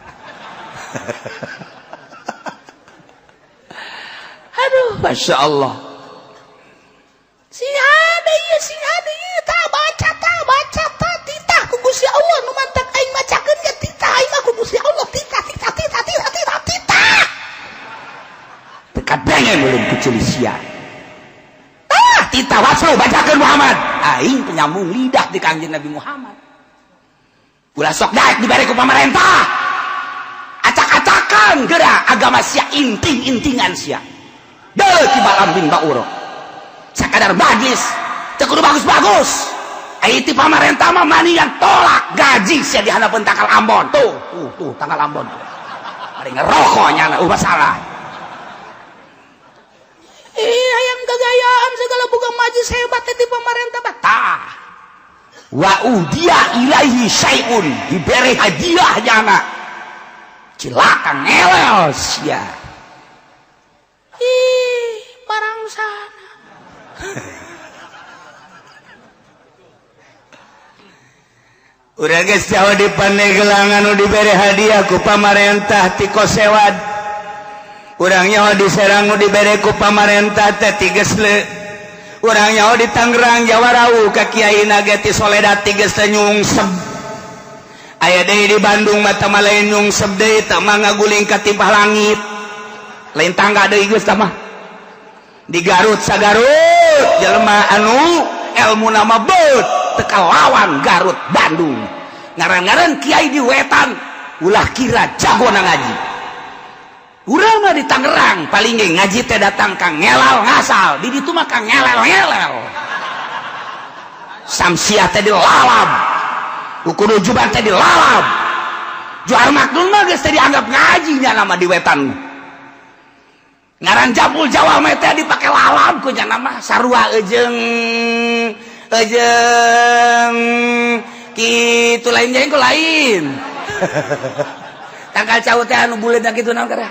Aduh, Masya Allah.
Sing ada ieu, sing ada ieu, tah baca tah titah ku Gusti Allah nu mantak aing macakeun ge titah aing mah ku Gusti Allah titah titah titah titah titah titah.
Teu kadengen ulun ku ceuli sia. Ah, titah waslu bacakeun Muhammad. Aing penyambung lidah di Kangjeng Nabi Muhammad. Ulah sok daek dibere ku pamarentah. Acak-acakan geura agama sia inting-intingan sia. Deuleu ki Balaam bin Bauro. Sakadar majlis teu kudu bagus-bagus. Ai ti pamarentah mah manian tolak gaji sia di handapeun tangkal Ambon. Tuh, tuh, tuh tangkal Ambon. Bari ngerokok nyana masalah.
Ih, hayang gagayaan segala boga majlis hebat teh ti pamarentah mah.
Tah. Wa udia ilaihi syai'un, dibere hadiah nyana. Cilaka ngelel sia.
Ih, barang sana.
Urang geus jauh di Pandeglang anu dibere hadiah ku pamarentah ti Kosewad. Urang nyaho di Serang nu dibere ku pamarentah teh ti Gesle. Urang nyaho di Tangerang Jawarau ka kiai ge ti Soledad ti Gesle nyungsep. Aya deui di Bandung mah teh lain nyungsep deui teh mah ngaguling ka timpah langit. Lain tangga deui geus tah mah. Di Garut sagarut jelema anu ilmu nama beut teu kalawan Garut Bandung. Ngaran-ngaran kiai di wetan ulah kira jago na ngaji. Urang mah di Tangerang paling ge ngaji teh datang ka ngelal ngasal, di ditu mah ka ngelel-ngelel. Samsiah teh dilalap. Kudu juban teh dilalap. Juar maknun mah geus teh dianggap ngaji nya nama di wetan. Ngaran jabul Jawa mah teh dipake lalap ku nya nama sarua eujeung eujeung kitu lain jeung ku lain. Tangkal cau teh anu buleud kitu naon kada?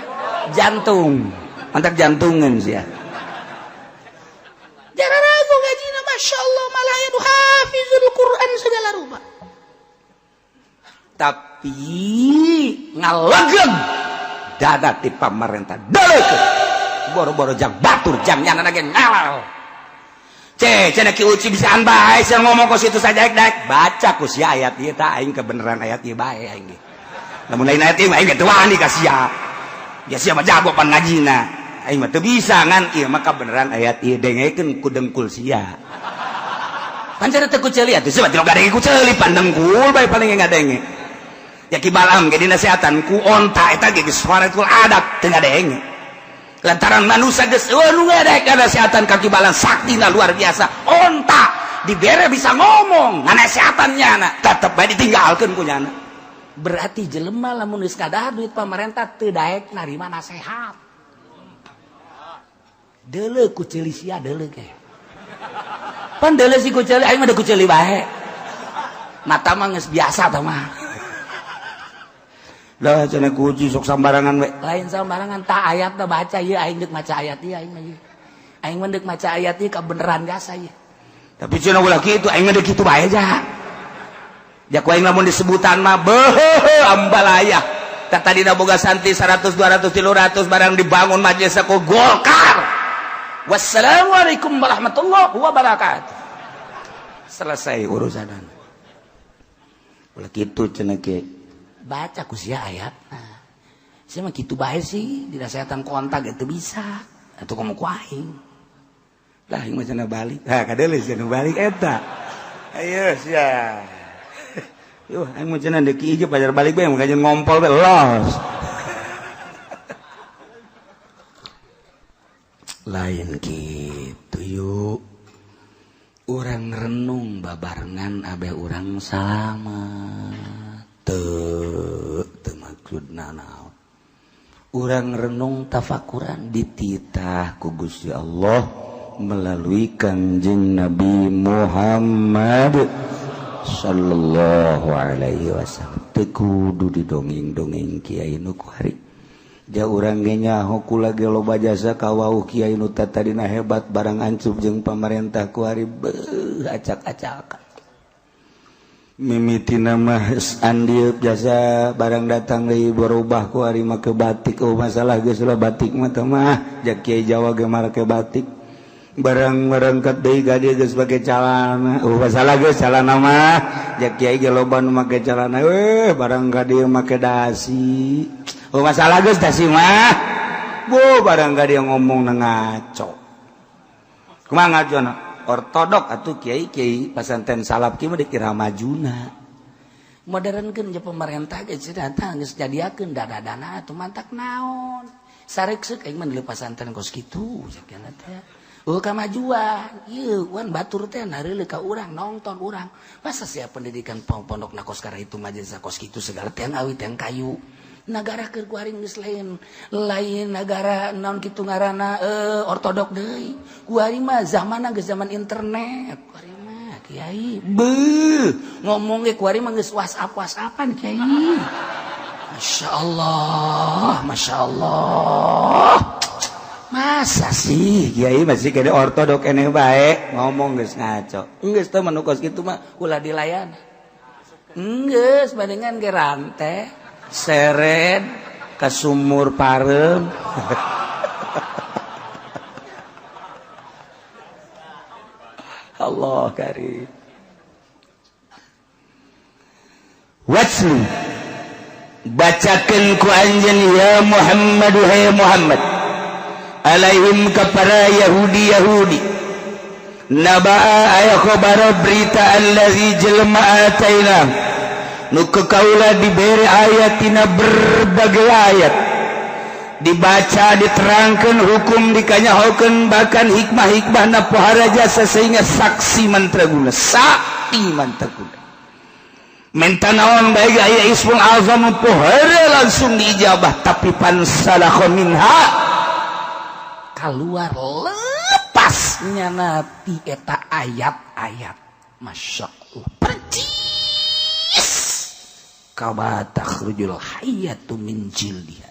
Jantung. Mantap jantungan sia.
Jararago ngajina Masya Allah malah anu hafizul Quran segala rupa.
Tapi ngalegeg dada ti pamarentah deleukeun. Boro-boro jang batur jang nyana ge ngalal. Ce, cenah Ki Uci bisaan bae sia ngomong kos itu saja daek baca ku sia ayat ieu tah aing kebenaran ayat ieu bae aing ge. Lamun lain ayat ieu mah aing ge teu wani ka sia. Ya sia mah jago pan ngajina. Aing mah teu bisa ngan ieu mah kabeneran ayat ieu dengekeun ku dengkul sia. Pan cenah teu ku ceuli atuh sia mah teu ngadenge ku ceuli pan dengkul bae paling ngadenge. Ya Ki Balam ge dinasehatan ku onta eta ge geus suaratul adat teu ngadenge. Lantaran manusia geus eueuh nu ngadek nasehatan ka Ki Balam saktina luar biasa. Onta dibere bisa ngomong nganasehatan nyana tetep bae ditinggalkeun ku nyana.
Berarti jelema lamun geus kadahar duit pamarentah teu daek narima nasehat. Deuleu ku ceuli sia deuleu ge. Pan deuleu si ku ceuli aing mah ku ceuli bae. Mata mah geus biasa tah mah.
Lah cenah kuci sok sambarangan we.
Lain sambarangan tah ayat tah baca ieu aing deuk maca ayat ieu aing mah ieu. Aing mah deuk maca ayat ieu kabeneran gasa ieu.
Tapi cenah ulah kitu aing mah deuk kitu bae ja. Ja ku aing lamun disebutan mah beuh ambalaya. Tah tadina boga santri 100 200 300 barang dibangun majelis ku Golkar.
Wassalamualaikum warahmatullahi wabarakatuh.
Selesai urusanan. Ulah kitu cenah ge.
Baca ku sia ayatna. Sia mah kitu bae sih, dinasehatan kontak ge teu bisa. Atuh komo ku aing.
Lah aing mah cenah balik. Ha kadeuleu cenah balik eta. Ayo sia. Yuh, aing mah cenah deuk ieu pajar balik bae mah ngompol bae los.
Lain kitu yuk. Urang renung babarengan abeh urang salamet. Teu teu maksudna naon. Urang renung tafakuran dititah ku Gusti Allah melalui Kangjeng Nabi Muhammad.
sallallahu alaihi wasallam. Teu kudu didongeng-dongeng kiai nu kuari. Ja urang ge nyaho kula ge loba jasa ka wauh kiai nu tadina hebat barang ancup jeung pamarentah kuari beuh acak-acakan. Mimiti nama andi jasa barang datang deui berubah ku ari make batik. Oh masalah geus lah batik mah teh mah ja kiai Jawa ge make batik. Barang merengket deui ka dieu geus make calana. Oh masalah geus calana mah ja kiai ge loba nu make calana. Weh barang ka dieu make dasi. Oh masalah geus dasi mah. Bu barang ka dieu ngomong ngaco. Kumaha ngacona? Ortodok atuh kiai-kiai pasantren salaf kieu mah dikira majuna.
Modernkeun je pemerintah ge cenah tah geus jadiakeun dana-dana atuh mantak naon. Sarek seuk aing mah deuleu pasantren kos kitu sakieu teh. Eueuh kamajuan, ieu wan batur teh nareuleuh ka urang nongton urang. Masa sia pendidikan pondokna kos kara itu majelis kos kitu segala teh awi teh kayu. Nagara keur kuaring geus lain lain nagara naon kitu ngaranna ortodok deui. Kuari mah zamanna geus zaman internet. Kuari mah kiai beuh ngomong ge kuari mah geus WhatsApp-WhatsAppan kiai. Masyaallah, masyaallah.
Masa sih kiai masih kene ortodok keneh bae ngomong geus ngaco. Geus teh mah nu kos kitu mah
ulah dilayan. Geus bandingan ge rante
seret ka sumur pareum. Allah karim. Watslu bacakeun ku anjeun ya Muhammad hai Muhammad alaihim kepada Yahudi Yahudi nabaa aya khabar berita allazi jelma ataina nu kaula diberi ayatina berbagai ayat dibaca diterangkan hukum dikanyahokeun bahkan hikmah-hikmahna pohara jasa sehingga saksi mantraguna sakti mantraguna menta naon bae aya ismul azam pohara langsung diijabah tapi pansalakha minha
keluar lepasnya nabi eta ayat-ayat. Masya Allah percis kama takhrujul hayyatu min jildiha.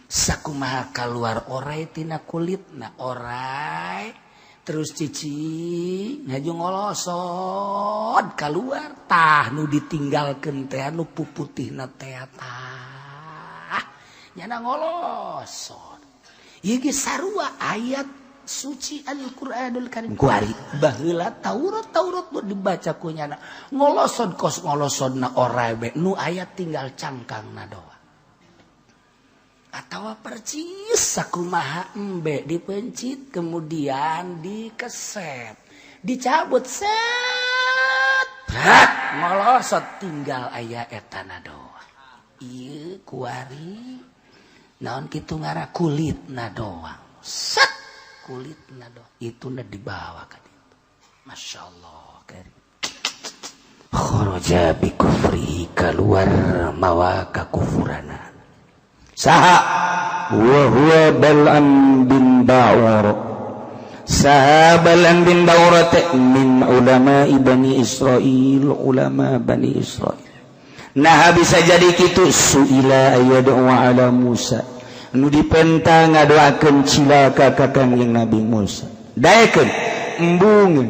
Sakumaha keluar orai tina kulitna orai terus cici ngaju ngolosod keluar tah nu ditinggalkeun teh nu puputihna teh tah nyana ngolosod. Ieu ge sarua ayat suci Al-Qur'anul Karim kuari baheula Taurat Taurat nu dibaca ku nyana ngolosod kos ngolosodna orai be nu ayat tinggal cangkangna doang. Atawa percis sakumaha embe dipencit kemudian dikeset dicabut set brat ngolosot tinggal aya etana doang. Ieu kuari naon kitu ngara kulitna doang set kulitna doang itu na dibawa ka ditu. Masya Allah karim. Kharaja bi kufrihi kaluar mawa kakufurana
saha wa huwa Bal'am bin Ba'ur. Saha Bal'am bin Ba'ur min ulama Bani Israil, ulama Bani Israil. Nah bisa jadi kitu suila ayadu ala Musa nu dipenta ngadoakeun cilaka ka Kangjeng Nabi Musa. Daekeun embungeun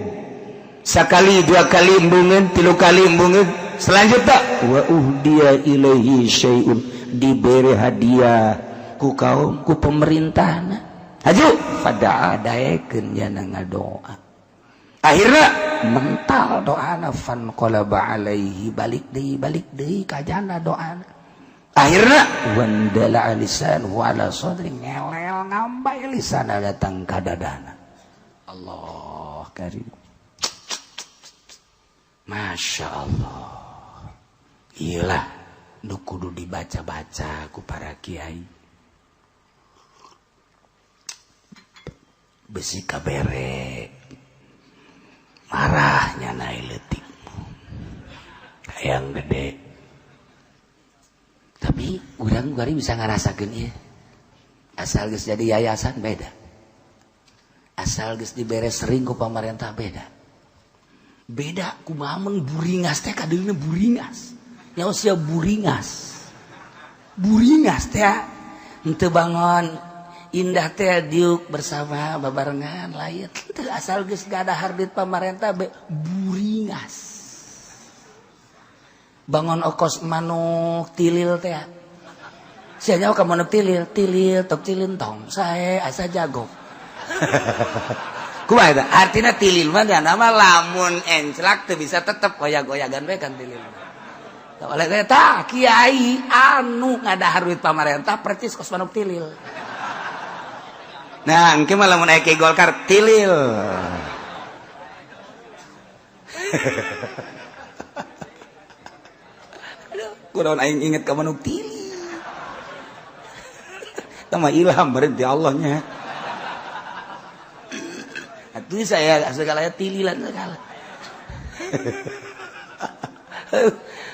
sakali dua kali embungeun tilu kali embungeun selanjutnya wa uhdiya ilaihi syai'un diberi hadiah ku kaum ku pemerintahna haju pada daekeun jana ngadoa akhirna
mental doana fan qalaba alaihi balik deui kajana doana
akhirna
wandala lisan wa ala sadri ngelel ngambay lisana datang ka dadana. Allah karim. Masya Allah. Iyalah nu kudu dibaca-baca ku para kiai. Besi kabere marahnya naik leutik hayang gede. Tapi urang kuari bisa ngarasakeun ieu. Asal geus jadi yayasan beda. Asal geus dibere sering ku pamarentah beda. Beda kumaha mun buringas teh kadeulina buringas. Nyaho sia buringas. Buringas teh henteu bangon indah teh diuk bersama babarengan lain. Teu asal geus gadahar duit pamarentah be buringas. Bangon okos manuk tilil teh. Sia nyaho ka manuk tilil, tilil tok tilil tong sae asa jago. Kumaha eta? Artina tilil mah nama lamun enclak teu bisa tetep goyag-goyagan we kan tilil. Oleh eta kiai anu ngadahar duit pamarentah percis kos manuk tilil.
Nah, engke mah lamun aya kiai Golkar tilil. Aduh, kunaon aing inget ka manuk tilil. Eta mah ilham berarti Allahnya.
Itu saya segalanya tililan segala.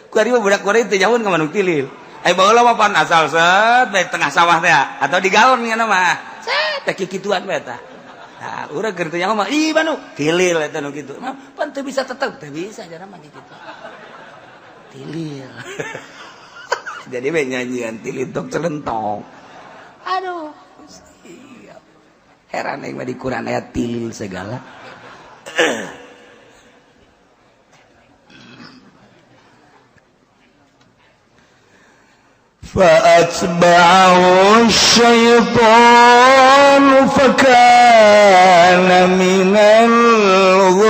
Kuari mah budak kuari teu jauh ka manuk tilil. Ai baheula mah pan asal set bae tengah sawah teh atau di galon nya mah.
Set teh kikituan bae tah. Nah, urang keur teu nyaho mah ih manuk
tilil eta nu kitu.
Mah pan teu bisa tetep teu bisa jana mah kitu. Tilil.
Jadi we nyanyian tilil tok celentong.
Aduh.
Heran aing mah di Quran ayat tilil segala. فأتبعه الشيطان فكان من الغاوين.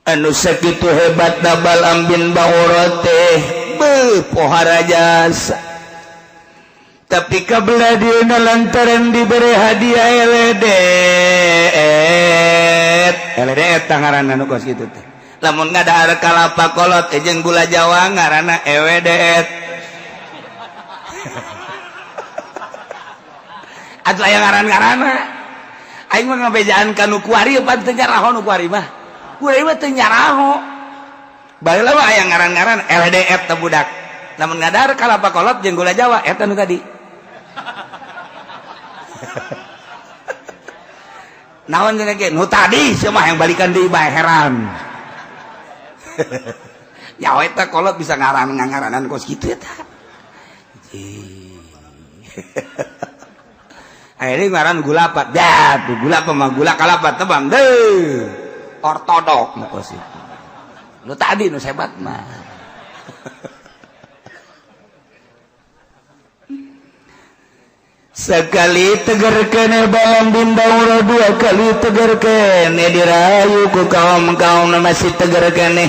Anu sakitu hebat Balam bin Baura teh beuh pohara jasa. Tapi kabelah dieuna lantaran diberi hadiah eledet. Eledet ngaranna nu kos kitu teh. Lamun ngadahar kalapa kolot jeung gula Jawa ngaranna ewedet. Atuh aya ngaran-ngaranna. Aing mah ngabejaan ka nu kuari pan teu nyaraho nu kuari mah. Kuari mah teu nyaraho. Baheula mah aya ngaran-ngaran eledet teh budak. Lamun ngadahar kalapa kolot jeung gula Jawa eta nu tadi. Naon cenah ge nu tadi sia mah yang balikan deui bae heran. Ya eta kolot bisa ngaran-ngaranan kos kitu eta. Akhirnya ngaran gula apa? Dah, gula apa mah gula kalapa tebang deh. Ortodok nu kos itu.
Nu tadi nu hebat mah.
Sekali tegar kene Balam bin Baura, dua kali tegar kene dirayu ku kaum-kaum masih tegar kene.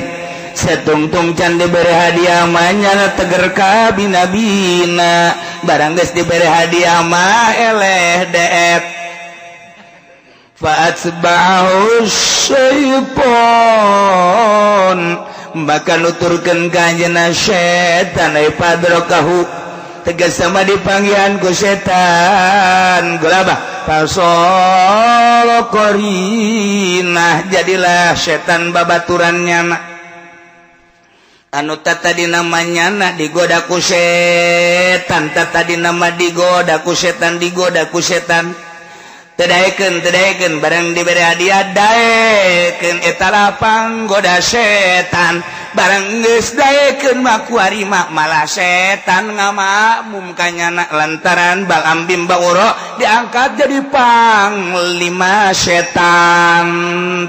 Setungtung can diberi hadiah mah nyana teger ka bina-bina. Barang geus diberi hadiah mah eleh deet. Fa'atba'ahu syaiton, maka nuturkeun ka anjeunna setan ai padrokahu tegas sama dipanggihan ku setan gulabah fasala qarinah, jadilah setan babaturan nyana anu tadi namanya nak digoda ku setan, tadi nama digoda ku setan, digoda ku setan tedaekeun tedaekeun barang diberi hadiah daekeun eta lapang goda setan, barang geus daekeun mah kuari mah malah setan ngamakmum ka nyana lantaran Balam bin Baura diangkat jadi panglima setan.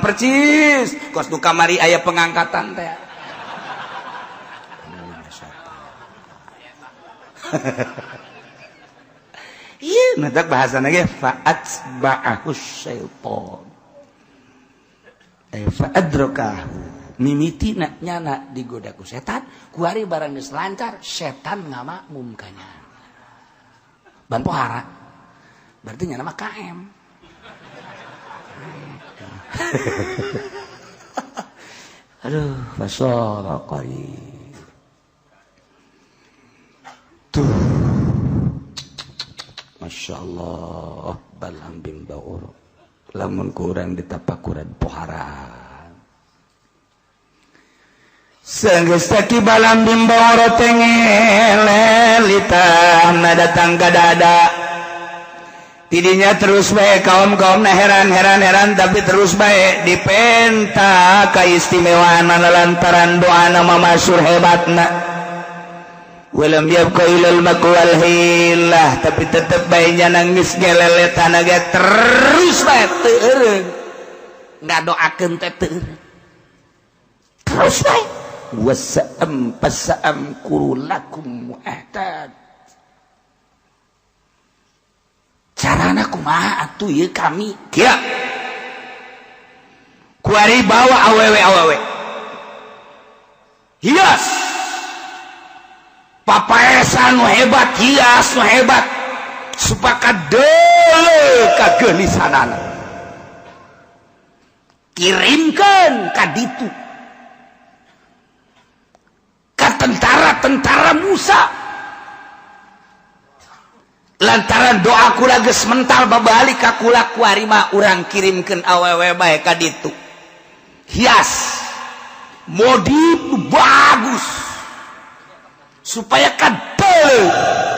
Percis kos nu kamari aya pengangkatan teh. Iya, nanti bahasana ge fa'atba'ahu syaitan. Fa'adrakahu mimitina nyana digoda ku setan, kuari barang geus lancar setan ngamakmum ka nyana. Ban pohara.
Berarti nyana mah KM. Aduh, fasara qari. Tuh,
Masya Allah, Balam bin Baura lamun kurang ditapakuran poharan. Sanggeus taki Balam bin Baura teh ngelelitahna datang ka dada. Tidinya terus bae kaum-kaum na heran heran heran, tapi terus bae dipenta kaistimewaan lantaran doa nama masyhur hebatna. Walam yabqa ilal maqwal hilah, tapi tetep bae nya nangis geleletan ge terus bae teu eureun. Ngadoakeun teh teu eureun. Terus bae wasa'am pasa'am kurulakum mu'ahtad. Carana kumaha atuh ieu kami kieu kuari bawa awewe-awewe hias papaesan nu hebat, hias nu hebat supaya deuleu kageulisanana, kirimkeun ka ditu ka tentara-tentara Musa. Lantaran doa kula geus mental babalik ka kula, kuari mah urang kirimkeun awewe bae ka ditu, hias modif bagus supaya kadel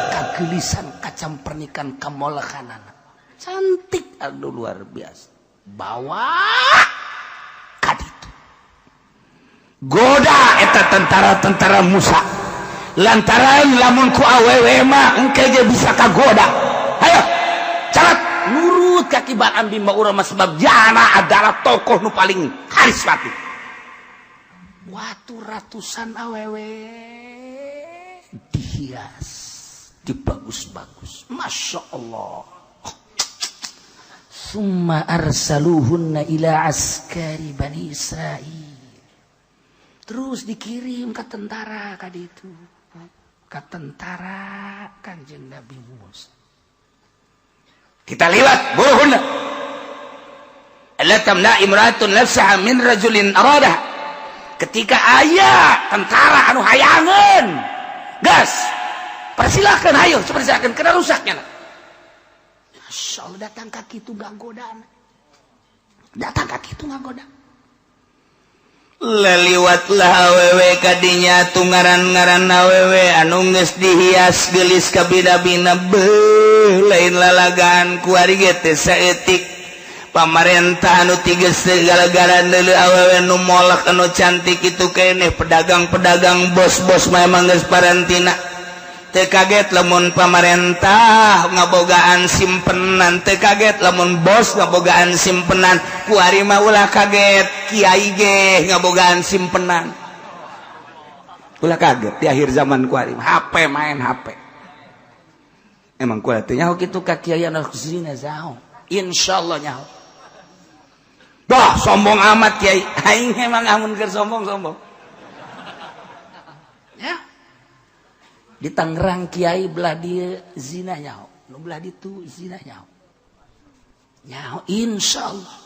kagelisan kacam pernikan kamolekanana cantik, aduh luar biasa. Bawa ka ditu, goda eta tentara-tentara Musa, lantaran lamun ku awewe mah engke ge bisa kagoda. Hayo carat nurut ka Ki Balaam bin Baura mah, sebab jana adalah tokoh nu paling karismatik. Watu ratusan awewe dihias dibagus-bagus, masya Allah. Summa arsaluhunna ila askari Bani Israil, terus dikirim ke tentara kaditu, ke tentara Kanjeng Nabi Musa. Kita liwat buruhunna alla tamna imratun nafsaha min rajulin aradah. Ketika aya tentara anu hayangeun, gas persilahkan, hayo persilahkan, kena rusaknya. Masya Allah, datang ka kitu ngagodaan, datang ka kitu ngagoda. Leliwatlah awewe kadinya, tu ngaran-ngaran awewe anu geus dihias geulis kabina-bina, beuh lain lalagaan kuari ge teh saeutik. Pamarentah anu tiges gara-gara deuleu awewe nu molek anu cantik itu keneh, pedagang-pedagang bos-bos mah emang geus parantina. Teu kaget lamun pamarentah ngabogaan simpenan, teu kaget lamun bos ngabogaan simpenan, kuari mah ulah kaget kiai ge ngabogaan simpenan. Ulah kaget di akhir zaman kuari HP main HP. Emang kuari teh nyaho kitu ka kiai anu zina zaho. Insyaallah nyaho. Dah sombong amat kiai. Aing emang amun keur sombong-sombong. Ya. Di Tangerang kiai belah dia zina nyaho, nu belah ditu zina nyaho. Nyaho insyaallah.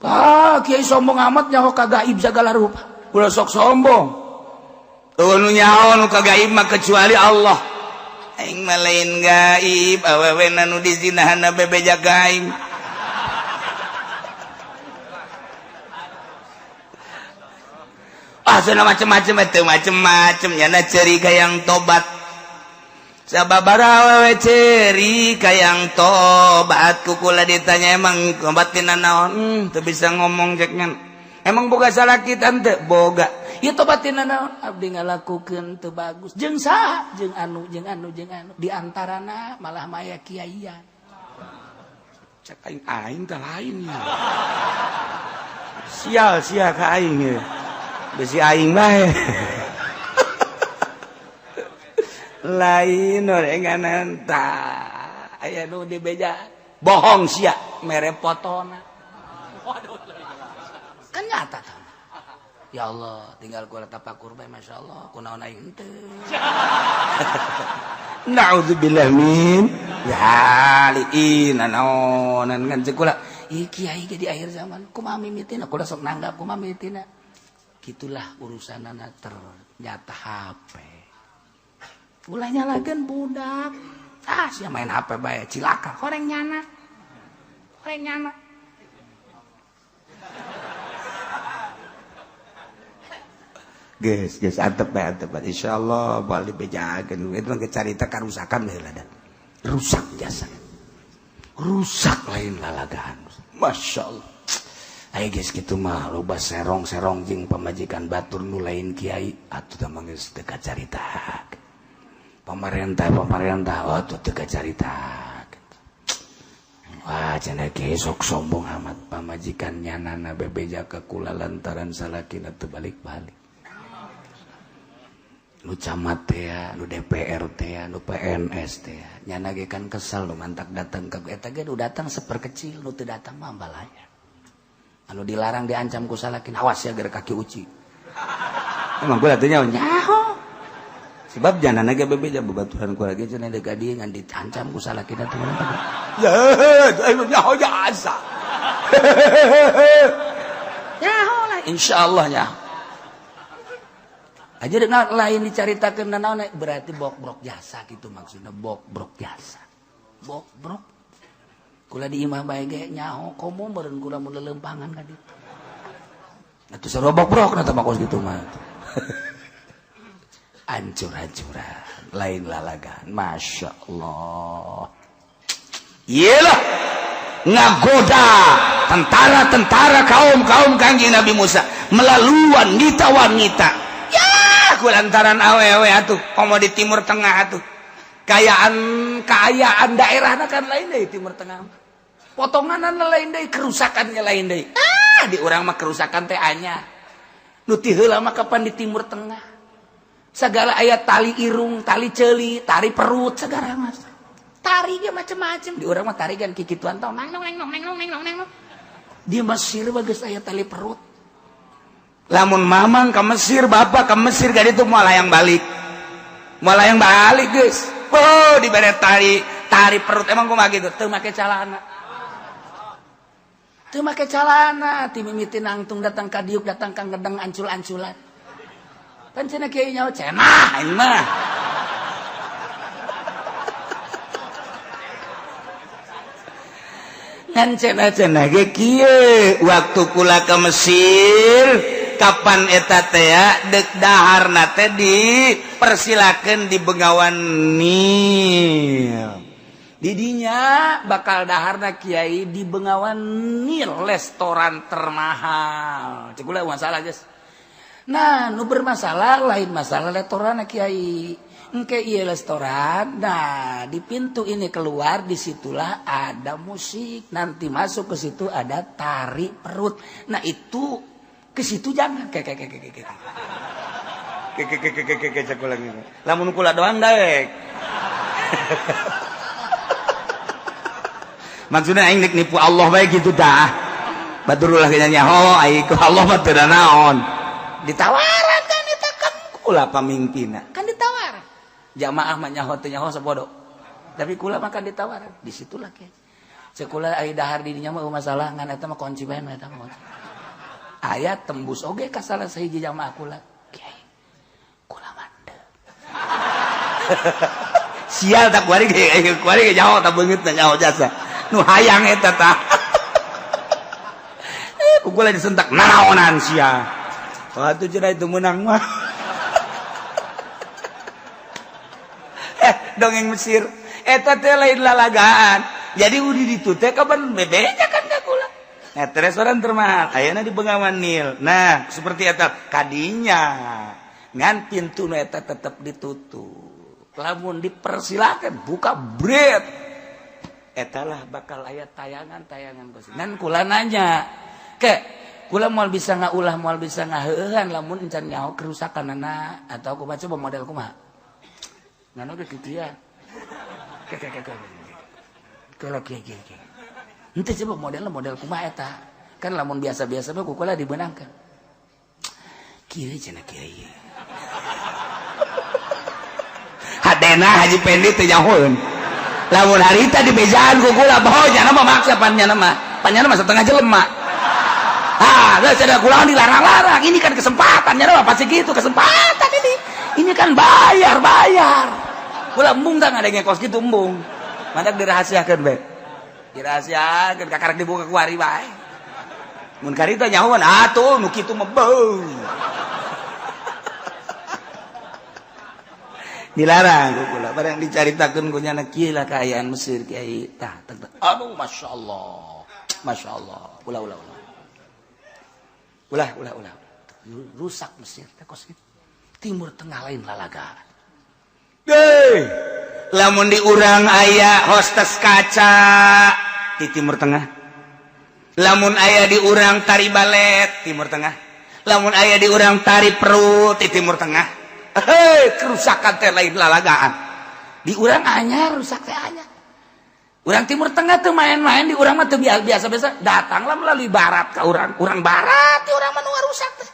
Ah, kiai sombong amat nyaho ka gaib segala rupa. Ulah sok sombong. Eueuh nu nyaho nu ka gaib mah kecuali Allah. Aing mah lain gaib, awewe nu dizinahanna bebeja ka aing. Ah, sana macem-macem itu macem-macem nyana ceri kayang tobat. Sababaraha awewe ceri kayang tobat kukula ditanya emang tobat tina naon? Teu bisa ngomong ceknya. Emang boga salaki tante? Boga. Ieu tobat tina naon? Abdi ngalakukeun teu bagus. Jeung saha? Jeung anu, jeung anu, jeung anu. Di antarana malah maya kiaian. Cek aing aing teh lain ya. Sial sia ka aing ye. Besi aing bae. Lain orenganan tah. Aya nu dibeja bohong sia mere fotona. Kan nyata tah. Ya Allah, tinggal gua tapakur bae masyaallah, kunaon aing teu. Naudzubillah min ya liin naonan ngan ceuk kula. Ieu kiai ge di akhir zaman kumaha mimitina, kula sok nanggap kumaha mimitina. Gitulah urusanana ternyata HP. Ulah nyalakeun budak. Ah, sia main HP bae cilaka, horeng nyana. Horeng nyana. Geus, geus antep bae antep. Insyaallah bali bejakeun. Itu mah carita karusakan heula da. Rusak jasa. Rusak lain lalagaan. Masya Allah. Ayo guys gitu mah loba serong-serong jeung pamajikan batur nu lain kiai atuh tah mah geus teu kacarita. Pemerintah oh atuh teu kacarita. Wah cenah kiai sok sombong amat pamajikan nyanana bebeja ka kula lantaran salakina teu balik-balik. Nu camat teh, nu DPR teh, nu PNS teh. Nyana ge kan kesel nu mantak datang ka eta ge nu datang seperkecil, nu teu datang mah balaya. Anu dilarang diancam ku salakin, awas ya gara kaki uci. Emang kula teh nyaho. Sebab janana ge bebeja babaturan kula ge cenah deuk ka dieu ngan diancam ku salakin atuh. Ya, aing nyaho jasa. Nyaho lah insyaallah nyaho. Aja lain dicaritakeun nanaon berarti bokbrok jasa gitu maksudnya bokbrok jasa. Bokbrok. Kula di imah bae ge nyaho komo meureun kula mun leuleumpangan ka ditu. Atuh sarua bokbrok na teh mah kos kitu mah. Ancur-ancuran lain lalagan. Masya Allah. Iyalah ngagoda tentara-tentara kaum-kaum Kangjeng Nabi Musa melalui wanita-wanita. Ya, ku lantaran awewe atuh komo di Timur Tengah atuh. Kaayaan daerahna kan lain deui Timur Tengah. Potonganna lain deui, kerusakannya lain deui. Ah, di urang mah kerusakan teh anya. Nu ti heula mah kapan di Timur Tengah. Segala aya tali irung, tali ceuli, tali perut, segala mas. Tari ge macem-macem. Di urang mah tari kan kikituan tong nang nang nang nang nang nang. Di Mesir mah geus aya tali perut. Lamun mamang ka Mesir, bapak ka Mesir gak ditu moal hayang balik. Moal hayang balik geus. Oh, dibere tali perut emang kumaha gitu? Teu make calana. Teu make calana, ti mimiti nangtung datang ka diuk, datang ka ngedeng ancul-anculan. Kan cenah kiai nyaho cenah aing mah. Ngan cenah-cenah ge kieu, waktu kula ka Mesir, kapan eta teh deuk daharna teh dipersilakeun di Bengawan Nil. Didinya bakal daharna kiai di Bengawan Nil, restoran termahal. Cek kula masalah geus. Nah, nu bermasalah lain masalah restoran kiai. Engke ieu restoran, nah di pintu ini keluar disitulah ada musik. Nanti masuk ke situ ada tari perut. Nah itu ke situ jangan ke lamun kula doang daek. Maksudnya aing nek nipu Allah bae gitu dah. Batur ulah nyaho aing ku Allah mah teu naon. Ditawaran kan eta kan kula pamimpinna. Kan ditawaran. Jamaah mah nyaho teu nyaho sabodo. Tapi kula mah kan ditawaran. Disitulah ke. Cek kula ai dahar di dinya mah masalah ngan eta mah kunci bae eta mah. Aya tembus oge ka salah sahiji jamaah kula. Kiai. Kula mande. Sial tak kuari ge kuari ge nyaho tak beungeutna nyaho jasa. Nu hayang eta tah. Ku kula disentak naonan sia. Wah tuh cenah itu menang mah. Dongeng Mesir eta teh lain lalagaan. Jadi udi ditu teh kapan bebeja kan ka kula. Nah, restoran termahal ayeuna di Bengawan Nil. Nah, seperti eta kadinya ngan pintu nu eta tetep ditutup. Lamun dipersilakan buka bret. Eta lah bakal aya tayangan-tayangan kos. Ngan kula nanya, ke kula moal bisa ngaulah moal bisa ngaheueuhan lamun encan nyaho kerusakanana atau kumaha coba model kumaha. Ngan oge kitu ya. Ke ke ke ke. Kalau kieu kieu kieu. Henteu coba modelna model kumaha eta. Kan lamun biasa-biasa mah ku kula dibeunangkeun. Kieu cenah kieu. Hadena Haji Pendi teu nyahoeun. Lamun harita dibejaan ku kula baho nyana mah maksa pan nyana mah. Pan nyana mah setengah jelema. Ah, geus ada kula dilarang-larang. Ini kan kesempatan nyana mah pasti gitu kesempatan ini. Ini kan bayar. Kula embung tah ngadenge kos kitu embung. Mantak dirahasiakeun bae. Dirahasiakeun kakarek dibuka ku ari bae. Mun karita nyahoan atuh nu kitu mah beuh. Dilarang ku kula barang dicaritakeun ku nyana kieu lah kaayaan Mesir kiai tah. Aduh, Masya Allah. Masya Allah. Ulah, ulah, ulah. Ulah, ulah, ulah. Rusak Mesir teh kos kitu. Timur Tengah lain lalaga. Deh, lamun di urang aya hostes kaca di Timur Tengah. Lamun aya di urang tari balet, Timur Tengah. Lamun aya di urang tari perut, di Timur Tengah. Hei, kerusakan teh lain lalagaan. Di urang anyar rusak teh anyar. Urang Timur Tengah tuh main-main, di urang mah teu biasa-biasa, datanglah melalui barat ke urang. Urang barat di urang mah nu rusak teh.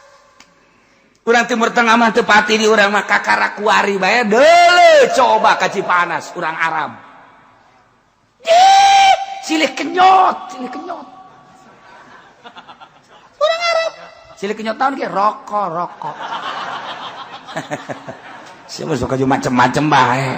Urang Timur Tengah mah teu pati di urang mah, kakara kuari bae deuleu coba ka Cipanas urang Arab. Ih, silih kenyot, silih kenyot. Urang Arab. Silih kenyot tahun ge rokok, rokok. Siapa suka juga macem-macem bae.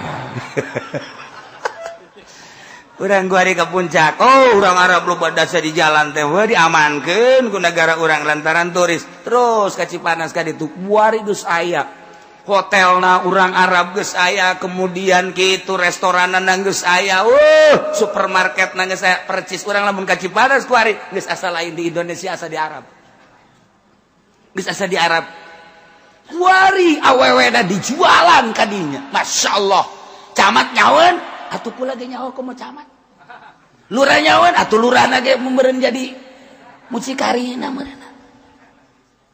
Urang gua ke puncak. Oh, urang Arab loba dasa di jalan teh we diamankeun ku negara urang lantaran turis. Terus ka Cipanas ka ditu buari geus aya. Hotelna urang Arab geus aya, kemudian kitu restoranna geus aya. Supermarket na geus aya percis urang lamun ka Cipanas kuari geus asa lain di Indonesia, asa di Arab. Geus asa di Arab. Kuari awewe na dijualan kadinya. Masya Allah. Camat nyawen, atuh kula ge nyaho komo camat. Lurah nyawen, atuh lurahna ge meureun jadi mucikarina meureun.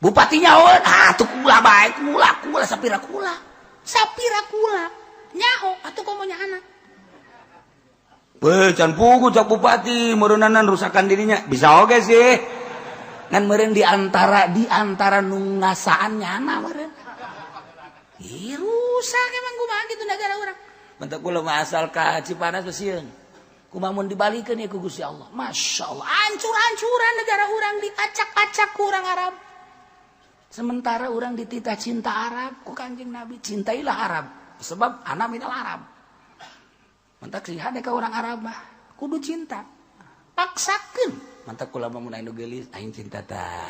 Bupati nyawen, ah atuh kula bae, kula kula sapira kula.
Sapira kula. Nyaho atuh komo nyahana.
Weh, can pugu cak bupati meureunanan rusakan dirinya. Bisa oge sih.
Ngan meureun di antara nu ngasaan nyana meureun. Ih, rusak emang kumaha gitu negara urang.
Bentuk kula mah asal ka Cipanas sieun.
Kumaha mun dibalikeun ya ku Gusti Allah. Masya Allah, hancur-hancuran negara urang diacak-acak ku urang Arab. Sementara orang dititah cinta Arab ku Kanjeng Nabi, cintailah Arab sebab ana minal Arab. Mantak sih hade ka orang Arab mah kudu cinta. Paksakeun.
Mantak kula mah mun anu geulis aing cinta tah.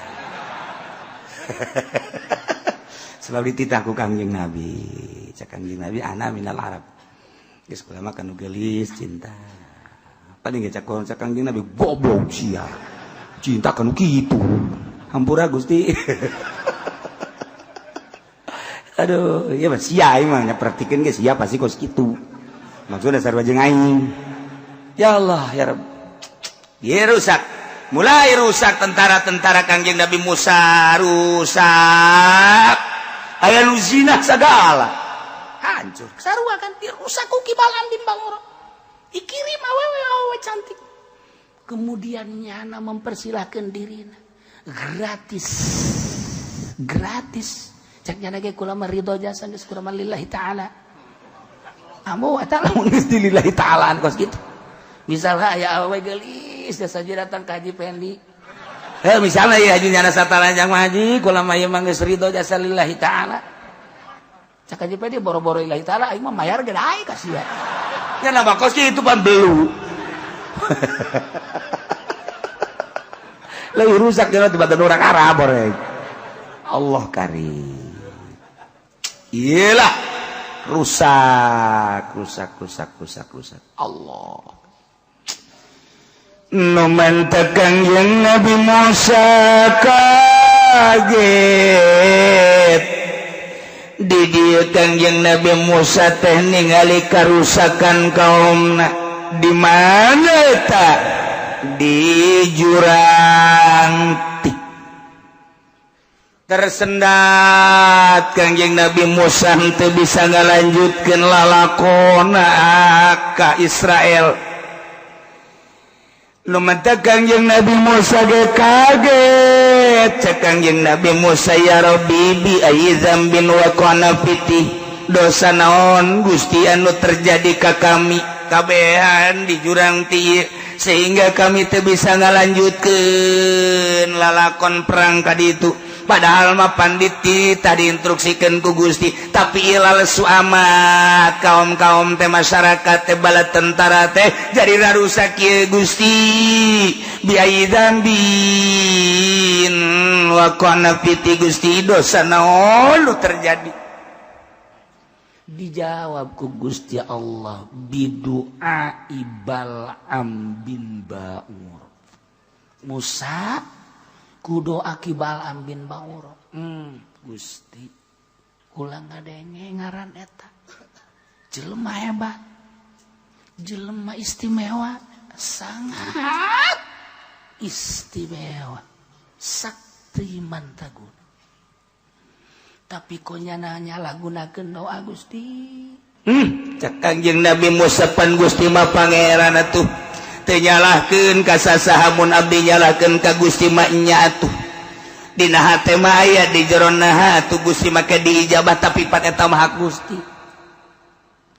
Sebab dititah ku Kanjeng Nabi. Cak Kanjeng Nabi, ana minal Arab. Geus kula mah kanu geulis cinta. Paling ge cak cak Kanjeng Nabi, goblok sia. Cinta kanu kitu. Hampura Gusti. Aduh, iya mah sia aing mah nyapraktikeun ge sia pasti kos kitu. Maksudna sarua jeung aing. Ya Allah, ya Rabb. Ye rusak. Mulai rusak tentara-tentara Kangjeng Nabi Musa rusak. Aya nu zina sagala. Hancur.
Sarua kan dirusak ku Ki Balam di Bangoro. Dikirim awewe awewe cantik. Kemudian nyana mempersilahkan dirina gratis. Gratis. Cak nyana ge kula mah ridho jasa geus kula mah lillahi ta'ala.
Amu eta lamun geus di lillahi ta'alaan kos kitu.
Misalnya aya awewe geulis jasa datang ka Haji Pendi.
Heh, misalnya ya haji nyana sataranjang mah haji kula mah ieu mah geus ridho jasa lillahi ta'ala.
Cak Haji Pendi, boro-boro lillahi ta'ala, aing mah mayar ge daek ka sia.
Ya nama kos kitu pan belu. Leuwih rusak jeung tibatan urang Arab oreng. Allah karim. Iyalah rusak, rusak, rusak, rusak, rusak. Allah. Nu mantak Kangjeng Nabi Musa kaget. Di dieu Kangjeng Nabi Musa teh ningali karusakan kaumna. Di mana eta? Di jurang Tih. Tersendat Kangjeng Nabi Musa teu bisa ngalanjutkeun lalakona ka Israel. Nu mantak Kangjeng Nabi Musa ge kaget. Cek Kangjeng Nabi Musa, ya Rabbi, bi ayyi dzambin waqa'na fi, dosa naon Gusti anu terjadi ka kami kabehan di jurang Tih sehingga kami teu bisa ngalanjutkeun lalakon perang ka ditu? Padahal mah panditi tadi instruksikan ku Gusti, tapi ila lesu amat kaum-kaum teh, masyarakat teh, bala tentara teh jadi rarusak kieu. Gusti, bi ayyi dzambin waqa'na fi, Gusti, dosa naon lu terjadi?
Dijawab ku Gusti Allah bidu'a Bal'am bin Ba'ur. Musa ku doa ki Bal'am bin Ba'ur. Gusti kula ngadenge ngaran eta. Jelema hebat. Jelema istimewa, sangat istimewa. Sakti mantaguna. Tapi kok nyana nyalahgunakeun doa Gusti.
Cek Kangjeng Nabi Musa pan Gusti mah pangeran atuh. Teu nyalahkeun ka sasaha mun abdi nyalahkeun ka Gusti mah nya atuh. Dina hate mah aya di jero naha atuh Gusti make diijabah tapi pan eta mah hak Gusti.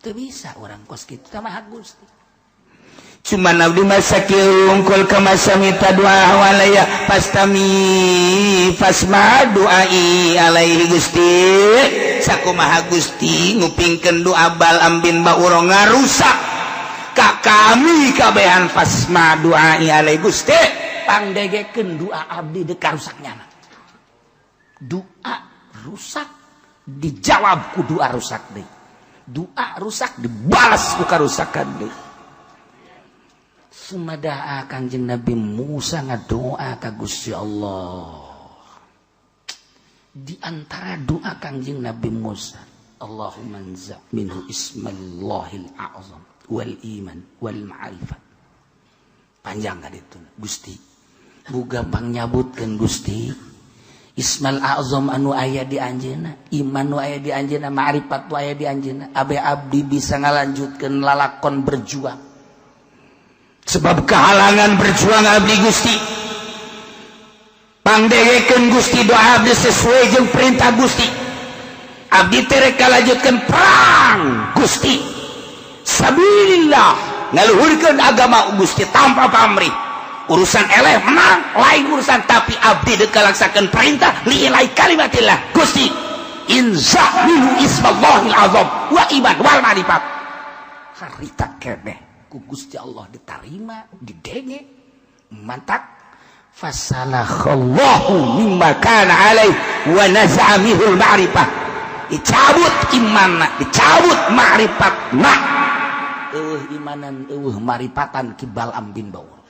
Teu bisa urang kos kitu teh mah hak Gusti.
Cuman abdi mah sakieu unggul ka masa minta doa walaya pastami fasma doai alaihi Gusti. Sakumaha Gusti ngupingkeun doa Bal'am bin Ba'ur ngarusak ka kami kabehan fasma doai alaihi Gusti.
Pangdegekeun doa abdi deuk karusak nyana. Doa rusak dijawab ku doa rusak deui. Doa rusak dibalas ku karusakan deui. Sumada'a Kangjeng Nabi Musa ngadoa ka Gusti Allah. Di antara doa Kangjeng Nabi Musa, Allahumma anza minhu ismallahil a'zam wal iman wal ma'rifat. Panjang kan itu Gusti. Buga pangnyabutkeun Gusti Ismal A'zam anu aya di anjeunna, iman nu aya di anjeunna, ma'rifat nu aya di anjeunna. Abe abdi bisa ngalanjutkeun lalakon berjuang.
Sebab kehalangan berjuang abdi Gusti. Pangdegekeun Gusti doa abdi sesuai jeung perintah Gusti. Abdi teh rek kalanjutkeun perang Gusti. Sabilillah ngaluhurkeun agama Gusti tanpa pamrih. Urusan eleh menang lain urusan tapi abdi dek kalaksakeun perintah liilai kalimatillah Gusti. Inza minhu ismallahil azam wa iman wal ma'rifat.
Harita keneh ku Gusti Allah diterima didenge mantak
fasalakhallahu mimma kana alaih wa naza'a minhul ma'rifah. Dicabut imanna, dicabut ma'rifatna.
Eueuh imanan eueuh maripatan ki Bal'am bin Ba'ur.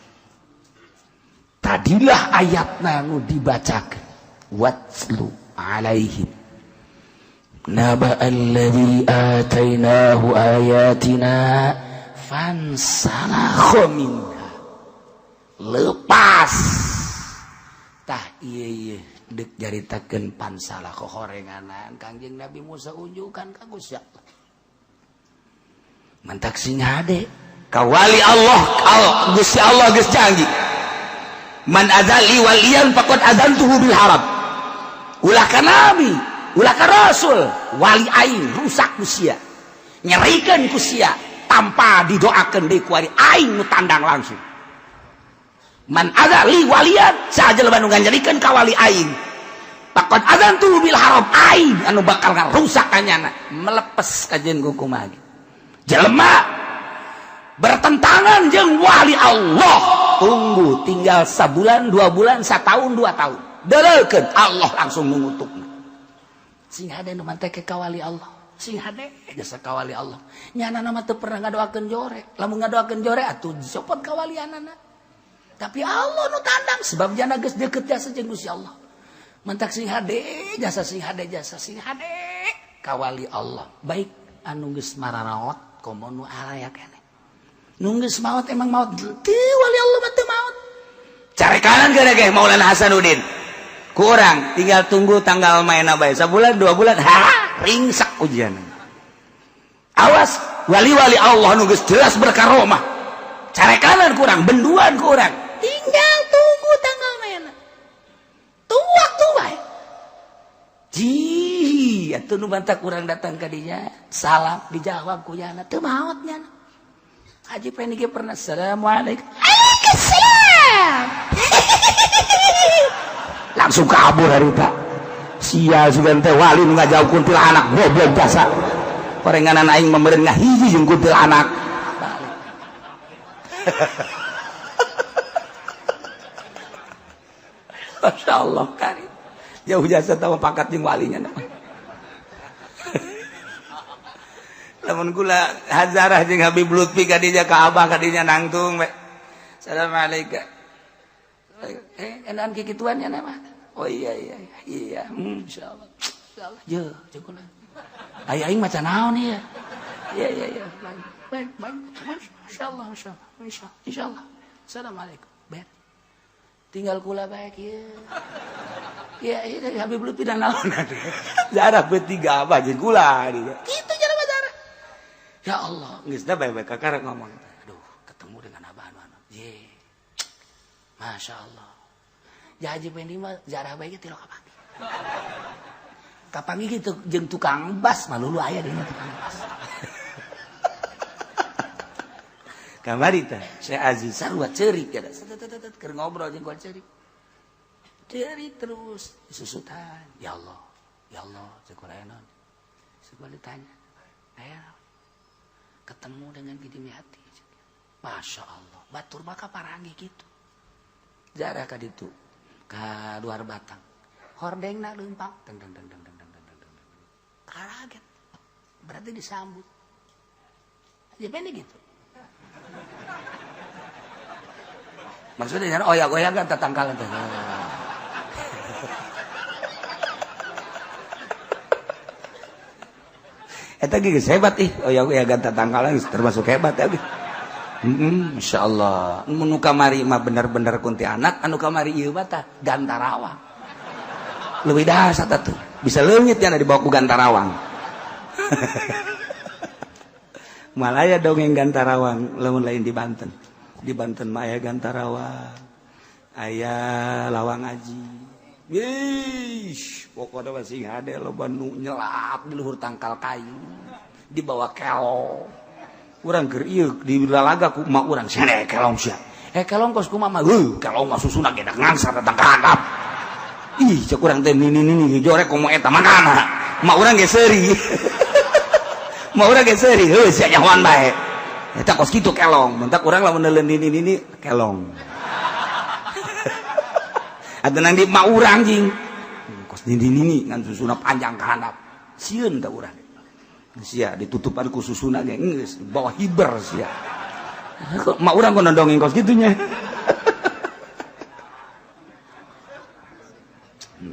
Tadilah ayatna nu dibacakeun watlu alaihim naba alladzi atainahu ayatina fansalakha minha. Lepas tah ieu deuk nyaritakeun pansalakha horenganan Kangjeng Nabi Musa unjukan ka Gusti Allah. Mantak sing hade
ka wali Allah, Gusti Allah geus canggih. Man azali waliyan faqad azantuhu bil harab. Ulah ka nabi, ulah ka rasul, wali aing rusak ku sia. Nyerikeun ku sia tanpa didoakeun deui ku aing nu tandang langsung. Man azali waliyan saja jelema nu nganyerikeun ka wali aing. Faqad azantuhu bil harab, aing anu bakal ngarusak ka nyana,
melepes kajeun ku kumaha.
Jelema bertentangan jeung wali Allah.
Tunggu tinggal sabulan, 2 bulan, setahun, 2 tahun.
Dereukeun Allah langsung mengutukna.
Sing hade nu manteke ka wali Allah. Sing hade jasa ka wali Allah. Nyana mah teu pernah ngadoakeun jore. Lamun ngadoakeun jore atuh dicopot kawalianana. Tapi Allah nu tandang sebab jana geus deukeut jasa jeung Gusti Allah. Mantak sing hade jasa sing hade jasa sing hade ka wali Allah. Baik anu geus mararaot komo nu araya keneh. Nu geus maot emang maot teu wali Allah mah teu maot.
Carekanan gara ge Maulana Hasanuddin. Kurang tinggal tunggu tanggal main bae sabulan 2 bulan ha ringsak ujian. Awas wali-wali Allah nu geus jelas berkaromah. Carekanan kurang, benduan kurang.
Tinggal tunggu tanggal main. Tunggu waktu bae. Ji, atuh nu bantak kurang datang ka dinya, salam dijawab ku nyana teu maot nyana. Haji Pendi ge pernah assalamualaikum. Waalaikumsalam.
Langsung kabur harita. Sia sugan teh wali nu ngajauh kuntilanak goblok jasa. Korenganan aing memeureun ngahiji jeung kuntilanak.
Balik.
Masya Allah karim. Jauh jasa tahu pangkat jeung walinya. Lamun kula hazarah jeung Habib Lutfi kadinya ka Abah kadinya nangtung we. Assalamualaikum. Enan kikituan ya mah. Oh iya iya iya. Insyaallah. Insyaallah. Ye, jeung kula. Aya aing maca naon ieu? Iya iya iya. Baik baik. Insyaallah insyaallah. Insyaallah. Insyaallah. Assalamualaikum. Ber. Tinggal kula baik ieu. Ya, iya Habib Lutfi dan naon. Jarah bertiga apa jeung kula kitu jarah mah jarah. Ya Allah, geus da bae-bae kakara ngomong. Aduh, ketemu dengan abah anu. Ye. Masya Allah. Haji Pendi mah jarah bae ge ti kapanggih. Kapanggih gitu jeung tukang bas malulu aya dina tukang bas. Kamari teh Syekh Aziz sarua ceurik ya. Keur ngobrol jeung gua ceurik. Ceurik terus disusutan. Ya Allah, ya Allah, cek kula naon. Sekolah ditanya. Aya ketemu dengan Gidimiati. Masya Allah, batur maka parangi gitu. Jarah ka ditu ka luar batang. Hordengna leumpang deng deng deng deng deng deng deng deng. Kaget. Berarti disambut. Aja pendek gitu. Maksudnya jangan oyak-oyakan tatangkalan teh. Eta geus hebat ih, oyak-oyakan tatangkalan termasuk hebat ya. Insyaallah. Mun nu kamari mah bener-bener kuntianak, anu kamari ieu mah tah Gantarawang. Leuwih dahsyat atuh. Bisa leungit nya dibawa ku Gantarawang. Malaya dongeng Gantarawang lamun lain di Banten. Di Banten mah aya Gantarawang, aya Lawang Aji. Ih, pokoknya masih hade loba nu nyelap di luhur tangkal kayu, dibawa kelong. Urang keur ieu di lalaga ku emak urang sia kelong sia. Kelong kos kumaha mah? Heuh, kelong mah susuna ge ngangsar datang ka handap. Ih, cek urang teh nini jorek komo eta makana. Emak urang ge seuri. Emak urang ge seuri, heuh sia nyahoan bae. Eta kos kitu kelong, mentak urang lamun neuleun nini kelong. Atuh nang di emak urang jing. Kos nini ngan susuna panjang ka handap. Sieun teh urang. Sia ditutupan ku susuna ge geus bawa hiber sia. Mak urang kono dongeng kos kitunya.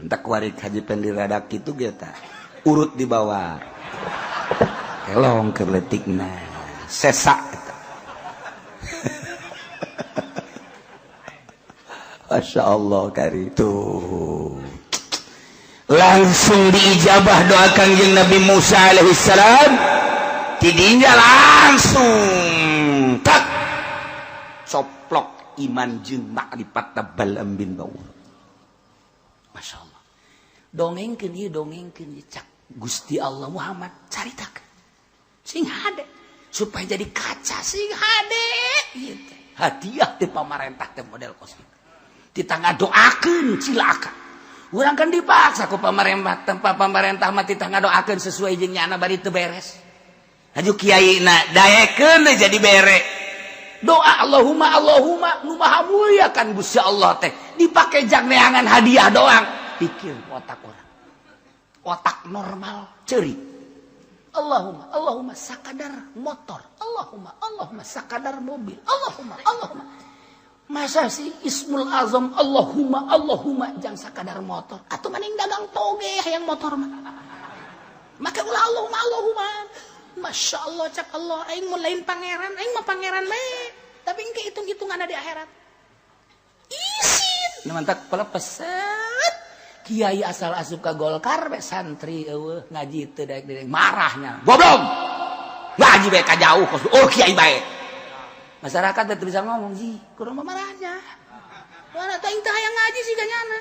Tak warik Haji Pendi rada kitu ge tah. Urut di bawah. Kelong keur leutikna. Sesak eta. Masya Allah kari tuh. Langsung diijabah doa Kangjeng Nabi Musa alaihissalam. Tidinya langsung tak coplok iman jeung makrifat Balaam bin Baur. Masya Allah. Dongengkeun ieu dongengkeun ieu cak Gusti Allah Muhammad caritakeun. Sing hade supaya jadi kaca sing hade ieu teh. Hadiah ti pamarentah teh model kos kitu. Ditangga doakeun cilaka. Urang kan dipaksa ku pamarentah, tempat pamarentah mah titah ngadoakeun sesuai jeung nyana bari teu beres. Aju kiai na daekeun jadi bere. Doa Allahumma Allahumma nu maha mulia kan Gusti Allah teh dipake jang neangan hadiah doang. Pikir otak orang. Otak normal ceurik. Allahumma Allahumma sakadar motor. Allahumma Allahumma sakadar mobil. Allahumma Allahumma. Masa sih Ismul Azam Allahumma Allahumma jang sakadar motor atau maning dagang toge hayang motor mah. Maka ulah Allahumma Allahumma. Masya Allah cak Allah aing mun lain pangeran aing mah pangeran bae. Tapi engke hitung-hitungan di akhirat. Isin. Nu mantak pelepeset. Kiai asal asup ka Golkar be santri eueuh ngaji teu daek deui marahnya. Goblok. Ngaji bae ka jauh kos oh kiai bae. Masyarakat teu bisa ngomong ji, kurang marahnya. Mana teh teu hayang ngaji sih kanyana.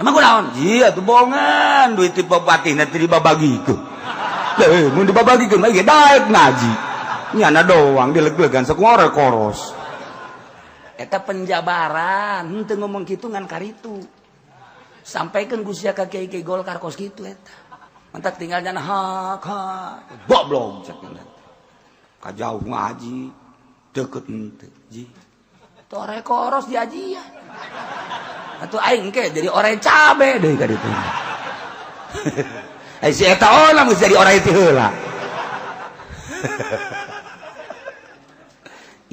Emang kunaon? Ji atuh bohongan duit ti bupati teh dibabagikeun. Leuh, mun dibabagikeun mah ge daek ngaji. Nyana doang dileg-legan sakumaha koros. Eta penjabaran, henteu ngomong kitu ngan karitu. Sampaikeun ku sia ka kiai-kiai Golkar kos kitu eta. Mantak tinggal nyana hak hak. Goblok cek ka jauh ngaji. Deket ente ji tore koros diajian atuh aing ke jadi orang cabe deui ka ditu. Ai si eta olah geus jadi orang ti heula.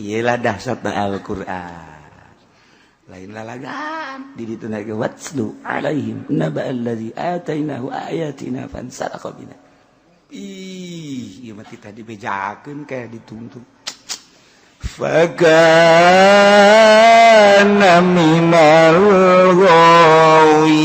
Iyalah dahsyatna Al-Qur'an. Lain lalagan di ditu ge, watlu alaihim naba allazi atainahu ayatina fansalakha minha. Ih, ieu mah tadi bejakeun kayak dituntut. Fakana minal ghawin.